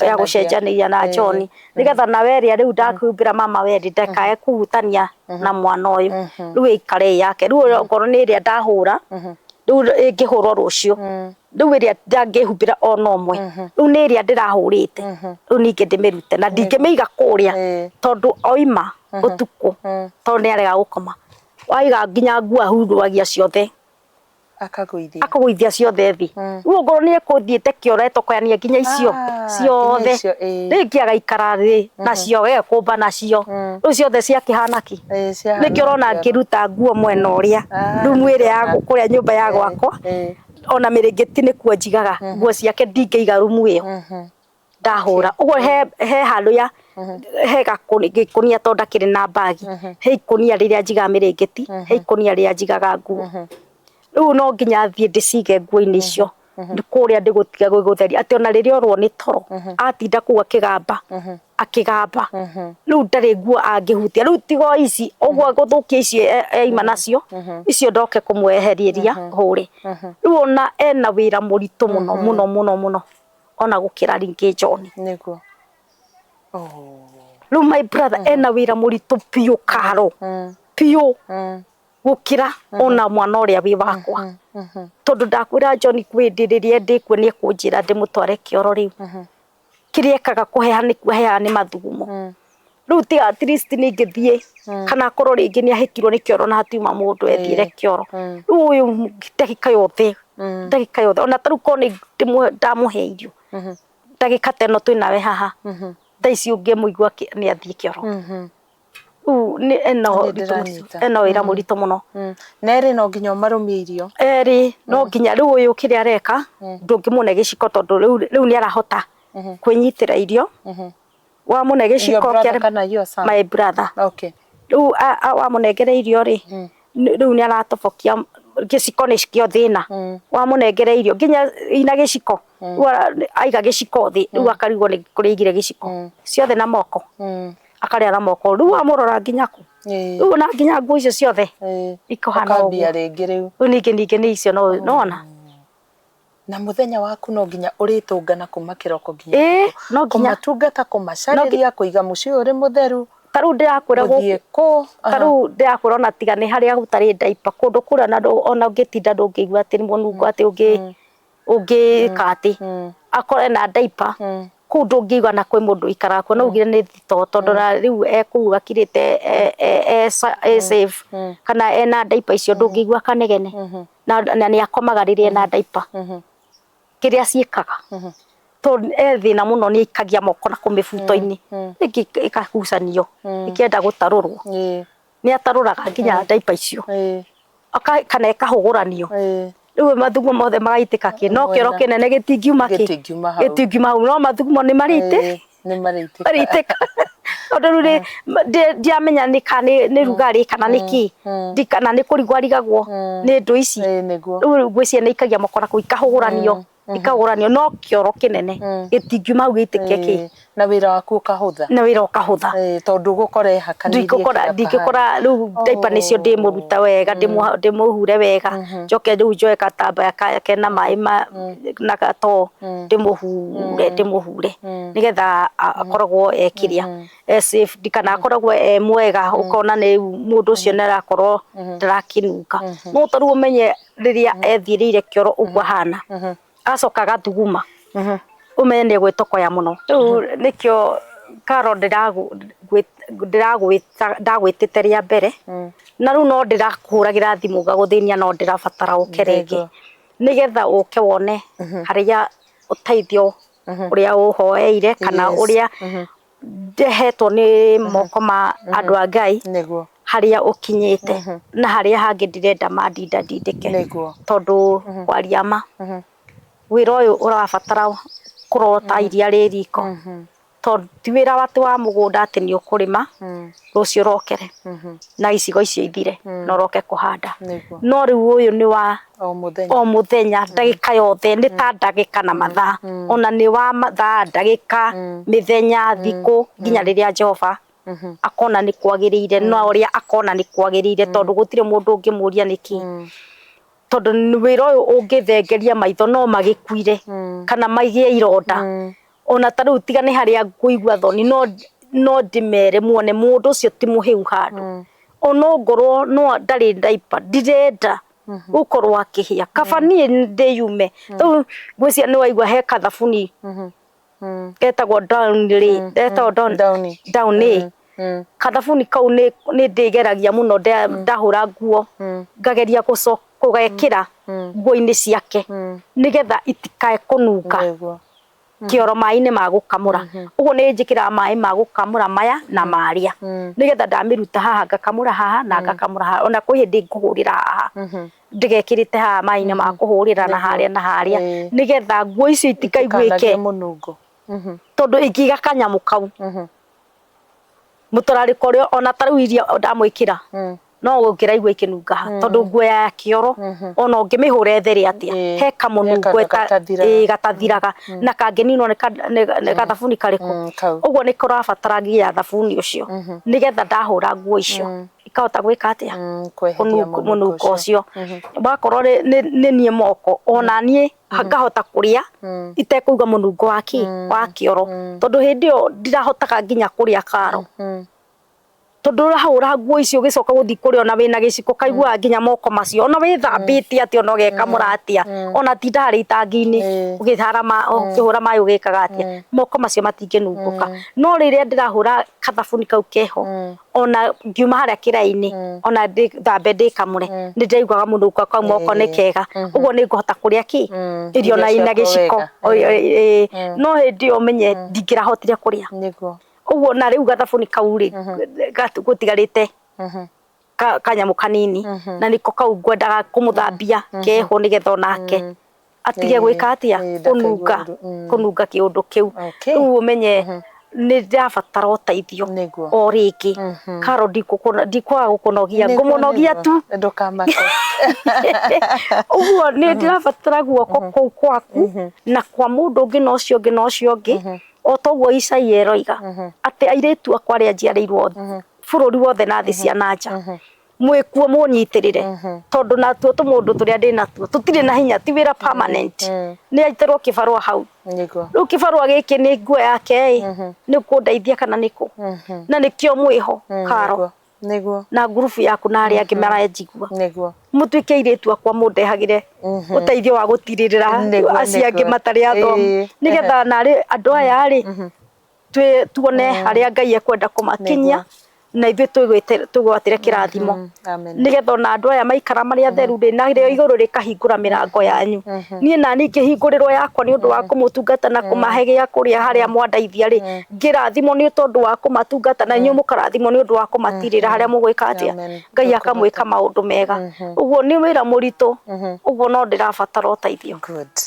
Speaker 2: ya gũcenjania na John nĩgetha na werĩa rĩu ndakuhumbĩra mama werĩ ndakae kũhutania na mwana ũyũ rĩu ĩikare ĩ yake rĩu okorwo nĩ ĩrĩa ndahũra rĩu ĩngĩhũrwo rũciũ rĩu ĩrĩa ndangĩhumbĩra ona ũmwe rĩu nĩ ĩrĩa ndĩrahũrĩte rĩu ningĩ ndĩmĩrute na ndingĩmĩiga kũrĩa tondũ oima ũtukũ tondũ nĩ arega gũkoma waiga nginya nguo ahurũagia ciothe
Speaker 1: akagũithia
Speaker 2: akagũithia ciothe thĩ rĩu ongorwo nĩ ekũthiĩte kĩoro etokoyania nginya icio ciothe rĩngĩ agaikara thĩ nacio ekũmba nacio rĩu ciothe ciakĩhana kĩ nĩkĩo ũrona ngĩruta nguo mwena ũrĩa rumu ĩrĩa ya kũrĩa nyũmba ya gwakwa ona mĩrĩngĩti nĩkuo njigaga nguo ciake ndingĩiga rumu ĩyo ndahũra ũguo he handũ ya he gĩkũnia tondũ ndakĩrĩ na mbagi he ikũnia rĩrĩa njigaga mĩrĩngĩti he ikũnia rĩrĩa njigaga nguo rĩu no nginya thiĩ ndĩcige nguo-inĩ icio kũrĩa ndĩgũtiga gwĩgũtheria atĩ ona rĩrĩa orwo nĩ toro atinda kũu akĩgamba akĩgamba rĩu ndarĩ nguo angĩhutia rĩu tigo ici ũguo gũthũkia ici eima nacio icio ndoke kũmwehereria hũre rĩu ona ena wĩra mũritũ mũno mũno mũno mũno ona gũkĩra rĩngĩ John
Speaker 1: nĩguo
Speaker 2: rĩu my brother ena wĩra mũritũ biũ karo biũ gũkĩra ona mwana ũrĩa wĩ wakwa tondũ ndakwĩra John kwĩ hĩndĩ rĩrĩa ndĩkuo nĩ ekũnjĩra ndĩmũtware kĩoro rĩu kĩrĩa ekaga kũheha nĩ kũheha nĩ mathugumo rĩu tiga at least nĩ ingĩthiĩ kana akorwo rĩngĩ nĩ ahĩkirwo nĩ kĩoro na hatiuma mũndũ ethiĩre kĩoro rĩu ũyũ ndagĩka yothe ndagĩka yothe ona ta rĩu korwo nĩ ndamũhe irio ndagĩka ta ĩno twĩ nawe haha thaa ici ũngĩmũigua nĩ athiĩ kĩoro rĩu nĩ ena wĩra mũritũ mũno
Speaker 1: na erĩ no nginya ũmarũmie irio
Speaker 2: erĩ no nginya rĩu ũyũ kĩrĩa areka ndũngĩmũne gĩciko tondũ rĩu nĩ arahota kwĩnyitĩra irio wamũne gĩciko my brother rĩu wamũnengera irio rĩ rĩu nĩ aratobokia gĩciko nĩ kĩo thĩna wamũnengera irio nginya ina gĩciko rĩu aiga gĩciko thĩ rĩu akarigwo nĩ kũrĩa aigire gĩciko ciothe na moko akarĩa na moko rĩu wamũrora nginya kũ rĩu ona nginya nguo icio ciothe ikũhana
Speaker 1: ũguo rĩngĩ rĩu
Speaker 2: rĩu ningĩ ningĩ nĩ icio nona
Speaker 1: na muthenya waku no nginya ũrĩtũngana kuma kĩroko nginya
Speaker 2: no nginya
Speaker 1: kũmatungata kũmacarĩria kũiga mũciĩ ũyũ ũrĩ mũtheru
Speaker 2: ta rĩu ndĩrakwĩra
Speaker 1: gũthiĩ kũ
Speaker 2: ta rĩu ndĩrakwĩra ona tiga nĩ harĩa gũtarĩ ndaipa kũndũ kũrĩa na ona ũngĩtinda ndũngĩigua atĩ nĩ mũnungo atĩ ũngĩka atĩ akorwo ena ndaipa kũu ndũngĩigua na kwĩ mũndũ ũikaraga kuo no ugire nĩ thitoo tondũ na rĩu ekũu akirĩte e safe kana ena ndaipa icio ndũngĩigua kanegene na nĩ akomaga rĩrĩa ena ndaipa kĩrĩa ciĩkaga tondũ e thĩna mũno nĩ aikagia moko na kũ mĩbuto-inĩ rĩngĩ ĩkagucanio ĩkĩenda gũtarũrwo nĩ atarũraga nginya ndaipa icio kana ĩkahũgũranio rĩu mathugumo mothe magaitĩka kĩ no kĩoro kĩnene gĩtingiuma kĩ gĩtingiuma hau no mathugumo nĩ marĩitĩ marĩitĩka tondũ rĩu ndiamenya nĩ kana nĩ rugarĩ kana nĩ kĩ kana nĩ kũrigwo arigagwo nĩ ndũ ici rĩu ngwĩciria nĩ aikagia moko na kũu ikahũgũranio Ikagũranio no kĩoro kĩnene gĩtingiuma hau gĩitĩke kĩ.
Speaker 1: Na wĩra waku ũkahũtha.
Speaker 2: Na wĩra ũkahũtha.
Speaker 1: Tondũ ũgũkora ĩhakanĩirie.
Speaker 2: Ndingĩkora ndingĩkora rĩu diaper nĩcio ndĩmũruta wega, ndĩmũhure wega, njoke rĩu njoe gatambaya kena maĩ na gatoo ndĩmũhure ndĩmũhure nĩgetha akoragwo e kĩrĩa, e safe kana akoragwo e mwega, ũkona rĩu mũndũ ũcio nĩ arakorwo ndarakĩnunga. No ta rĩu ũmenye rĩrĩa ethiĩrĩire kĩoro ũguo ahana, agacoka agathuguma, ũmenye nĩ egwĩtokoya mũno. Rĩu nĩkĩo Carol ndagwĩtĩte rĩa mbere, na rĩu no ndĩrakũhũragĩra thimũ ngagũthĩnia no ndĩrabatara ũke rĩngĩ, nĩgetha ũke wone harĩa ũteithio ũrĩa ũhoeire kana ũrĩa ndehetwo nĩ moko ma andũ a Ngai harĩa ũkinyĩte na harĩa hangĩ ndirenda mandinda ndindĩke tondũ kwaria ma wĩra ũyũ ũrabatara kũrota iria rĩ riko tondũ ti wĩra atĩ wa mũgũnda atĩ nĩ ũkũrĩma rũciũ ũrokere na icigo icio ithire na ũroke kũhanda. No rĩu ũyũ nĩ wa o mũthenya, ndagĩka yothe nĩ ta ndagĩka na mathaa, ona nĩ wa mathaa, ndagĩka, mĩthenya, thikũ, nginya rĩrĩa Jehova akona nĩ kwagĩrĩire na ũrĩa akona nĩ kwagĩrĩire tondũ gũtirĩ mũndũ ũngĩmũria nĩkĩ. Tondũ wĩra ũyũ ũngĩthengeria maitho no magĩkuire kana magĩe ironda. Ona ta rĩu tiga nĩ harĩa ngũigua thoni no no ndĩmere muone mũndũ ũcio ti mũhĩu handũ. Ona ongorwo no ndarĩ diaper ndirenda gũkorwo akĩhĩa kaba niĩ ndĩyume. Rĩu ngwĩciria nĩ waigua he kathabuni getagwo Downy rĩ, getagwo
Speaker 1: Downy.
Speaker 2: Downy. Kathabuni kau nĩ ndĩgeragia mũno ndahũra nguo ngageria kũgekĩra nguo-inĩ ciake nĩgetha itikae kũnunga kĩoro maĩ-inĩ ma gũkamũra. Ũguo nĩ njĩkĩraga maĩ ma gũkamũra maya na marĩa nĩgetha ndamĩruta haha ngakamũra haha na ngakamũra haha. Ona kwĩ hĩndĩ ngũhũrĩra haha ndĩgekĩrĩte haha maĩ-inĩ ma kũhũrĩra na harĩa na harĩa nĩgetha nguo icio itikaiguĩke tondũ ingĩiga kanyamũ kau mũtararĩko ũrĩa ona ta rĩu iria ndamwĩkĩra no ũngĩraigua ikĩnunga ha tondũ nguo ya kĩoro ona ũngĩmĩhũra ĩthere atĩa he kamũnungo gatathiraga na kangĩninwo nĩ gathabuni karĩkũ. Ũguo nĩ kũrabatara nginya thabuni ũcio nĩgetha ndahũra nguo icio ikahota gwĩka atĩa mũnungo ũcio. Wakorwo nĩ niĩ moko ona niĩ ngahota kũrĩa itekũigua mũnungo wa kĩ wa kĩoro tondũ hĩndĩ ĩyo ndirahotaga nginya kũrĩa karo tondũ ũrahũra nguo icio ũgĩcoka gũthiĩ kũrĩa ona wĩna gĩciko kaiguaga nginya moko macio ona wĩthambĩte atĩa ona ũgekamũra atĩa ona tinda harĩa itangi-inĩ ũkĩhara ũkĩhũra maĩ ũgĩkaga atĩa moko macio matingĩnungũka. No rĩrĩa ndĩrahũra kathabuni kau keho ona ngiuma harĩa kĩraĩ-inĩ ona ndĩthambe ndĩkamũre nĩ ndĩraiguaga mũnungo kau moko nĩ kega ũguo nĩ ngũhota kũrĩa kĩ irio na ina gĩciko. No hĩndĩ ĩyo ũmenye ndingĩrahotire kũrĩa ũguo na rĩu gathabuni kau rĩ gũtigarĩte kanyamũ kanini na nĩko kau ngwendaga kũmũthambia keho nĩgetha onake atige gwĩka atĩa kũnunga kũnunga kĩũndũ kĩu. Rĩu ũmenye nĩ ndĩrabatara ũteithio o rĩngĩ. Carol ndikwaga gũkũnogia ngũmũnogia tu
Speaker 1: ndũkamake.
Speaker 2: Ũguo nĩ ndĩrabatara guoko kũu kwaku na kwa mũndũ ũngĩ na ũcio ũngĩ na ũcio ũngĩ o toguo Isaia ĩroiga atĩ airĩtu akwa arĩa njiarĩirwo bũrũri wothe na thĩ cia na nja mwĩkuo mũnyitĩrĩre tondũ natuo tũmũndũ tũrĩa ndĩ natuo tũtirĩ na hinya ti wĩra permanent nĩ aitĩrwo kĩbarũa hau. Rĩu kĩbarũa gĩkĩ nĩ nguo yake ĩ nĩ kũndeithia kana nĩkũ na nĩkĩo mwĩho Karo na ngurubu yaku na arĩa angĩ maranjigua mũtuĩke airĩtu akwa mũndehagĩre ũteithio wa gũtirĩrĩra acio angĩ matarĩ athomu nĩgetha narĩ andũ aya rĩ tuone harĩa Ngai ekwenda kũmakinyia na ithuĩ twĩgwatĩre kĩrathimo nĩgetha ona andũ aya maikara marĩ atheru rĩ na rĩo igũrũ rĩkahingũra mĩrango yanyu. Niĩ nani ngĩhingũrĩrwo yakwa nĩ ũndũ wa kũmũtungata na kũmahe gĩa kũrĩa harĩa mwandeithia rĩ ngĩrathimwo nĩ tondũ wa kũmatungata na inyuĩ mũkarathimwo nĩ ũndũ wa kũmatirĩra harĩa mũgwĩka atĩa Ngai akamwĩka maũndũ mega. Ũguo nĩ wĩra mũritũ ũguo no ndĩrabatara ũteithio.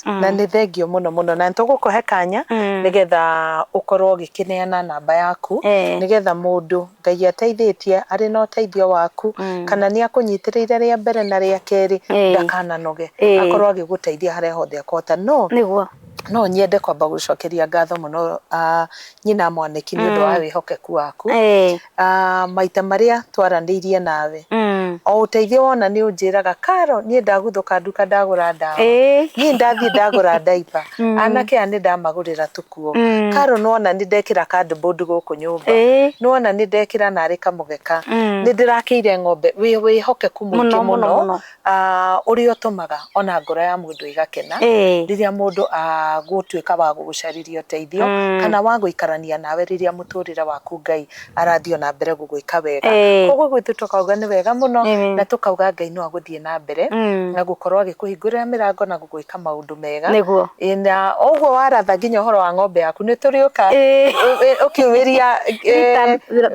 Speaker 1: Na nĩ thengio mũno mũno na nĩtũgũkũhe kanya nĩgetha ũkorwo ũgĩkĩneana namba yaku nĩgetha mũndũ Ngai ateithĩtie arĩ na ũteithio waku, kana nĩ akũnyitĩrĩire rĩa mbere na rĩa kerĩ, ndakananoge, akorwo agĩgũteithia harĩa hothe akũhota. No
Speaker 2: nĩguo
Speaker 1: no nyende kwamba gũcokeria ngatho mũno nyina Mwanĩki nĩ ũndũ wa wĩhokeku waku. Maita marĩa twaranĩirie nawe, o ũteithio wona nĩ ũnjĩraga, Karo, niĩ ndaguthũka nduka ndagũra ndawa, niĩ ndathiĩ ndagũra diaper, anake aya nĩ ndamagũrĩra tũkuo, Karo nĩwona nĩ ndekĩra cardboard gũkũ nyũmba, nĩwona nĩ ndekĩra narĩ kamũgeka, nĩ ndĩrakĩire ng'ombe. Wĩ wĩhokeku mũingĩ mũno, ũrĩa ũtũmaga ona ngoro ya mũndũ ĩgakena rĩrĩa mũndũ agũtuĩka wa gũgũcarĩria ũteithio, kana wa gũikarania nawe rĩrĩa mũtũrĩre waku Ngai arathiĩ ona mbere gũgwĩka wega. Koguo gwitũ tũkauga nĩ wega mũno, na tũkauga Ngai no agũthiĩ na mbere na gũkorwo agĩkũhingũrĩra mĩrango na gũgwĩka maũndũ mega.
Speaker 2: Nĩguo.
Speaker 1: Na ũguo waratha nginya ũhoro wa ng'ombe yaku nĩ tũrĩũka ũkiumĩria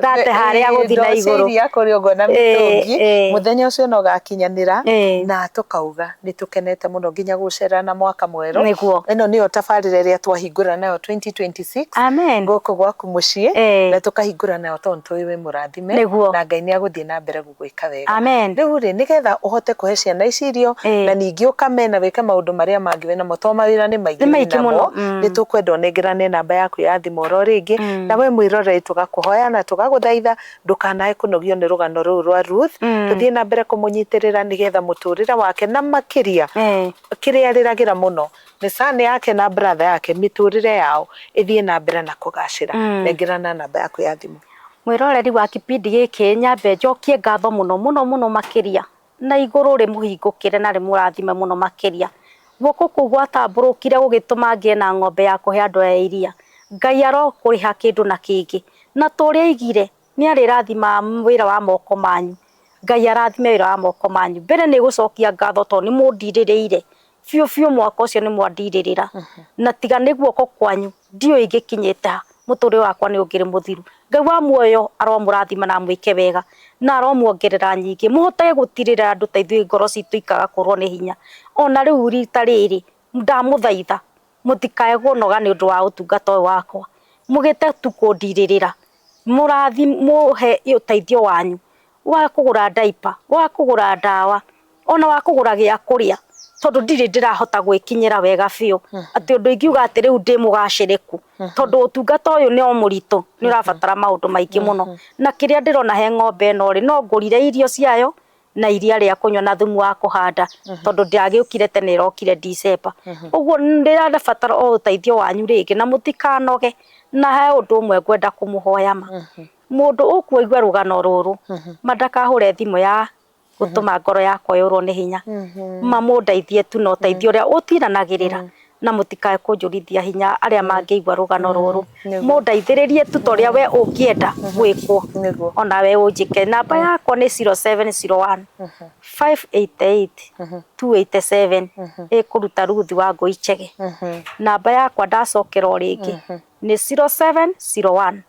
Speaker 2: thate harĩa gũthiĩ na igũrũ
Speaker 1: iria kũrĩa ũguo na mĩtũngi, mũthenya ũcio no ũgakinyanĩra, na tũkauga nĩ tũkenete mũno nginya gũcera na mwaka mwerũ.
Speaker 2: Nĩguo.
Speaker 1: Ĩno nĩyo tabarĩra ĩrĩa twahingũra nayo 2026
Speaker 2: Amen.
Speaker 1: gũkũ gwaku mũciĩ, na tũkahingũra nayo tondũ tũĩ wĩ mũrathime,
Speaker 2: Nĩguo.
Speaker 1: na Ngai nĩ agũthiĩ na mbere gũgwĩka wega.
Speaker 2: Amen.
Speaker 1: Rĩu rĩ, nĩgetha ũhote kũhe ciana ici irio, na ningĩ ũkame na wĩke maũndũ marĩa mangĩ wĩnamo, to mawĩra nĩ maingĩ wĩnamo, nĩ tũkwenda ũnengerane namba yaku ya thimũ oro rĩngĩ, na we mwĩroreri tũgakũhoya na tũgagũthaitha ndũkanae kũnogio nĩ rũgano rũu rwa Ruth, tũthiĩ na mbere kũmũnyitĩrĩra nĩgetha mũtũrĩre wake na makĩria kĩrĩa arĩragĩra mũno nĩ son yake na brother yake, mĩtũrĩre yao ĩthiĩ na mbere na kũgacĩra. Nengerana namba yaku ya thimũ.
Speaker 2: Mwĩroreri wa kipindi gĩkĩ, nyambe njokie ngatho mũno mũno mũno makĩria, na igũrũ rĩmũhingũkĩre na rĩmũrathime mũno makĩria. Guoko kũu gwatambũrũkire gũgĩtũma ngĩe na ng'ombe ya kũhe andũ aya iria. Ngai arokũrĩha kĩndũ na kĩngĩ, na ta ũrĩa aigire nĩ arĩrathima wĩra wa moko manyu. Ngai arathime wĩra wa moko manyu. Mbere nĩ gũcokia ngatho tondũ nĩ mũndirĩrĩire biũ biũ, mwaka ũcio nĩ mwandirĩrĩra, na tiga nĩ guoko kwanyu ndiũĩ ingĩkinyĩte ha, mũtũrĩre wakwa nĩ ũngĩrĩ mũthiru. Ngai wa muoyo aromũrathima na amwĩke wega, na aromuongerera nyingĩ, mũhotage gũtirĩrĩra andũ ta ithuĩ ngoro citũ ikaga kũrwo nĩ hinya. Ona rĩu rita rĩrĩ ndamũthaitha mũtikae kũnoga nĩ ũndũ wa ũtungata ũyũ wakwa, mũgĩte tu kũndirĩrĩra, mũrathi mũhe ũteithio wanyu wa kũgũra diaper, wa kũgũra ndawa, ona wa kũgũra gĩa kũrĩa, tondũ ndirĩ ndĩrahota gwĩkinyĩra wega biũ atĩ ũndũ ingiuga atĩ rĩu ndĩ mũgacĩrĩku, tondũ ũtungata ũyũ nĩ o mũritũ, nĩ ũrabatara maũndũ maingĩ mũno. Na kĩrĩa ndĩrona he ng'ombe ĩno rĩ, no ngũrire irio ciayo na iria rĩa kũnyua na thumu wa kũhanda, tondũ ndĩagĩũkire tene, ĩrokire December. Ũguo ndĩrabatara o ũteithio wanyu rĩngĩ, na mũtikanoge. Na he ũndũ ũmwe ngwenda kũmũhoya ma, mũndũ ũkũigua rũgano rũrũ ma ndakahũre thimũ ya gũtũma ngoro yakwa yũrwo nĩ hinya, ma mũndeithie tu na ũteithio ũrĩa ũtiranagĩrĩra, na mũtikae kũnjũrithia hinya arĩa mangĩigua rũgano rũrũ. Mũndeithĩrĩrie tu ta ũrĩa we ũngĩenda gwĩkwo, ona we ũnjĩke. Namba yakwa nĩ 0701 588 287, ĩkũruta Ruth wa Ngũi Chege. Namba yakwa ndacokera o rĩngĩ nĩ 0701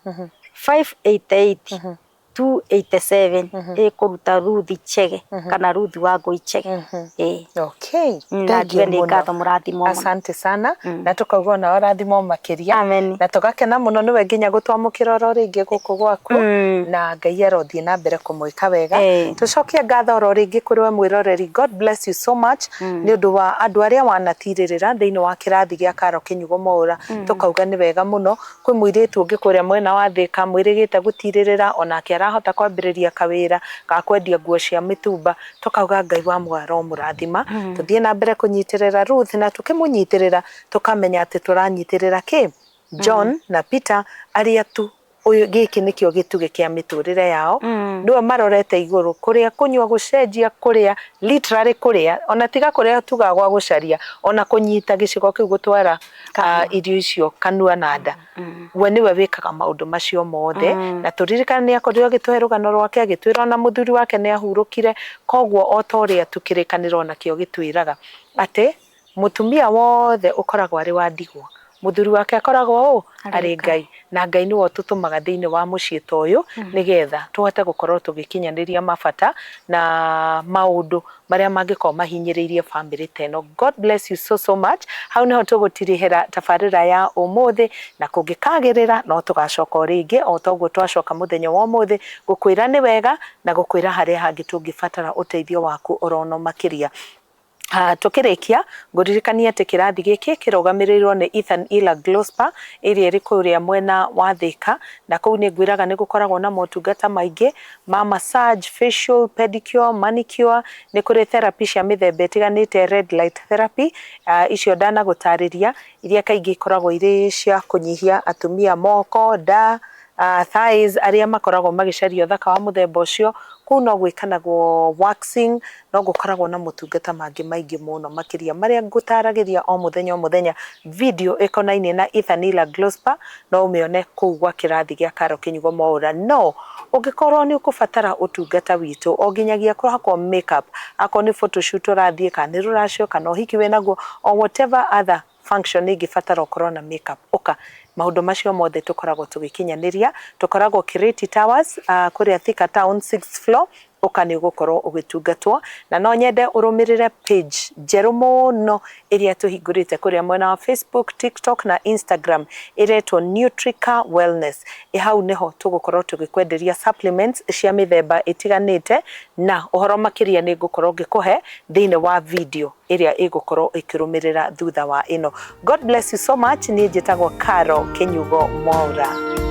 Speaker 2: 588 287, ĩkũruta Ruth Chege kana Ruth wa Ngũi Chege.
Speaker 1: Okay.
Speaker 2: Na njuge nĩ ngatho, mũrathimwo mũno.
Speaker 1: Asante sana, na tukauga ona ũrathimwo makĩria.
Speaker 2: Amen.
Speaker 1: Na tũgakena mũno nĩwe nginya gũtwamũkĩra oro rĩngĩ gũkũ gwaku, na Ngai arothiĩ na mbere kũmwĩka wega. Tũcokie ngatho oro rĩngĩ kũrĩ we mwĩroreri. God bless you so much nĩ ũndũ wa andũ arĩa wanatirĩrĩra thĩinĩ wa kĩrathi gĩa Karo Kĩnyugo Mwaũra. Tũkauga nĩ wega mũno. Kwĩ mũirĩtu ũngĩ kũrĩa mwena wa Thĩka mwĩrĩgĩte gũtirĩrĩra, onake arahota kwambĩrĩria kawĩra ga kwendia nguo cia mĩtumba. Tũkauga Ngai wa muoyo aromũrathima. Tũthiĩ na mbere kũnyitĩrĩra Ruth, na tũkĩmũnyitĩrĩra tũkamenya atĩ tũranyitĩrĩra kĩ John na Peter, arĩa tu ũyũ gĩkĩ nĩkĩo gĩtugĩ kĩa mĩtũrĩre yao, nĩwe marorete igũrũ kũrĩa kũnyua gũcenjia kũrĩa literally kũrĩa ona tiga kũrĩa tugaga gwa gũcaria, ona kũnyita gĩcigo kĩu gũtwara irio icio kanua na nda, we nĩwe wĩkaga maũndũ macio mothe. Na tũririkane nĩ akorirwo agĩtũhe rũgano rwake, agĩtwĩra ona mũthuri wake nĩ ahurũkire. Koguo o ta ũrĩa tu kĩrĩkanĩro nakĩo gĩtwĩraga atĩ mũtumia wothe ũkoragwo arĩ wa ndigwa Mũthuri wake akoragwo ũ arĩ Ngai, na Ngai nĩwe ũtũtũmaga thĩinĩ wa mũciĩ ta ũyũ nĩgetha tũhote gũkorwo tũgĩkinyanĩria mabata na maũndũ marĩa mangĩkorwo mahinyĩrĩirie bamĩrĩ ta ĩno. God bless you so so much. Hau nĩho tũgũtirihĩra tabarĩra ya ũmũthĩ, na kũngĩkagĩrĩra no tũgacoka o rĩngĩ o ta ũguo twacoka mũthenya wa ũmũthĩ gũkwĩra nĩ wega na gũkwĩra harĩa hangĩ tũngĩbatara ũteithio waku orono makĩria. Tũkĩrĩkia, ngũririkanie atĩ kĩrathi gĩkĩ kĩrũgamĩrĩirwo nĩ Ethan Ila Glow Spa ĩrĩa ĩrĩ kũrĩa mwena wa Thĩka, na kũu nĩ ngwĩraga nĩ gũkoragwo na motungata maingĩ ma massage, facial, pedicure, manicure, nĩ kũrĩ therapy cia mĩthemba ĩtiganĩte, red light therapy, icio ndanagũtarĩria, iria kaingĩ ikoragwo irĩ cia kũnyihia atumia moko, nda, thighs, arĩa makoragwo magĩcaria ũthaka wa mũthemba ũcio. Kũu no gwĩkanagwo waxing, no gũkoragwo na motungata mangĩ maingĩ mũno makĩria marĩa ngũtaragĩria o mũthenya o mũthenya. Video ĩkonainie na Ethan Ila Glow Spa no ũmĩone kũu gwa kĩrathi gĩa Karo Kĩnyugo Mwaũra. No ũngĩkorwo nĩ ũkũbatara ũtungata witũ o nginyagia kũhakwo makeup, akorwo nĩ photoshoot ũrathiĩ, kana nĩ rũracio, kana ũhiki wĩnaguo, or whatever other function ĩngĩbatara ũkorwo na makeup, ũka. Maũndũ macio mothe tũkoragwo tũgĩkinyanĩria. Tũkoragwo Kireti Towers, kũrĩa Thika Town 6th floor. Ũka, nĩ ũgũkorwo ũgĩtungatwo. Na no nyende ũrũmĩrĩre page njerũ mũno ĩrĩa tũhingũrĩte kũrĩa mwena wa Facebook, TikTok na Instagram, ĩretwo Nutrica Wellness. Ĩ hau nĩho tũgũkorwo tũgĩkwenderia supplements cia mĩthemba ĩtiganĩte, na ũhoro makĩria nĩ ngũkorwo ngĩkũhe thĩinĩ wa video ĩrĩa ĩgũkorwo ĩkĩrũmĩrĩra thutha wa ĩno. God bless you so much. Niĩ njĩtagwo Caro Kĩnyugo Mwaura.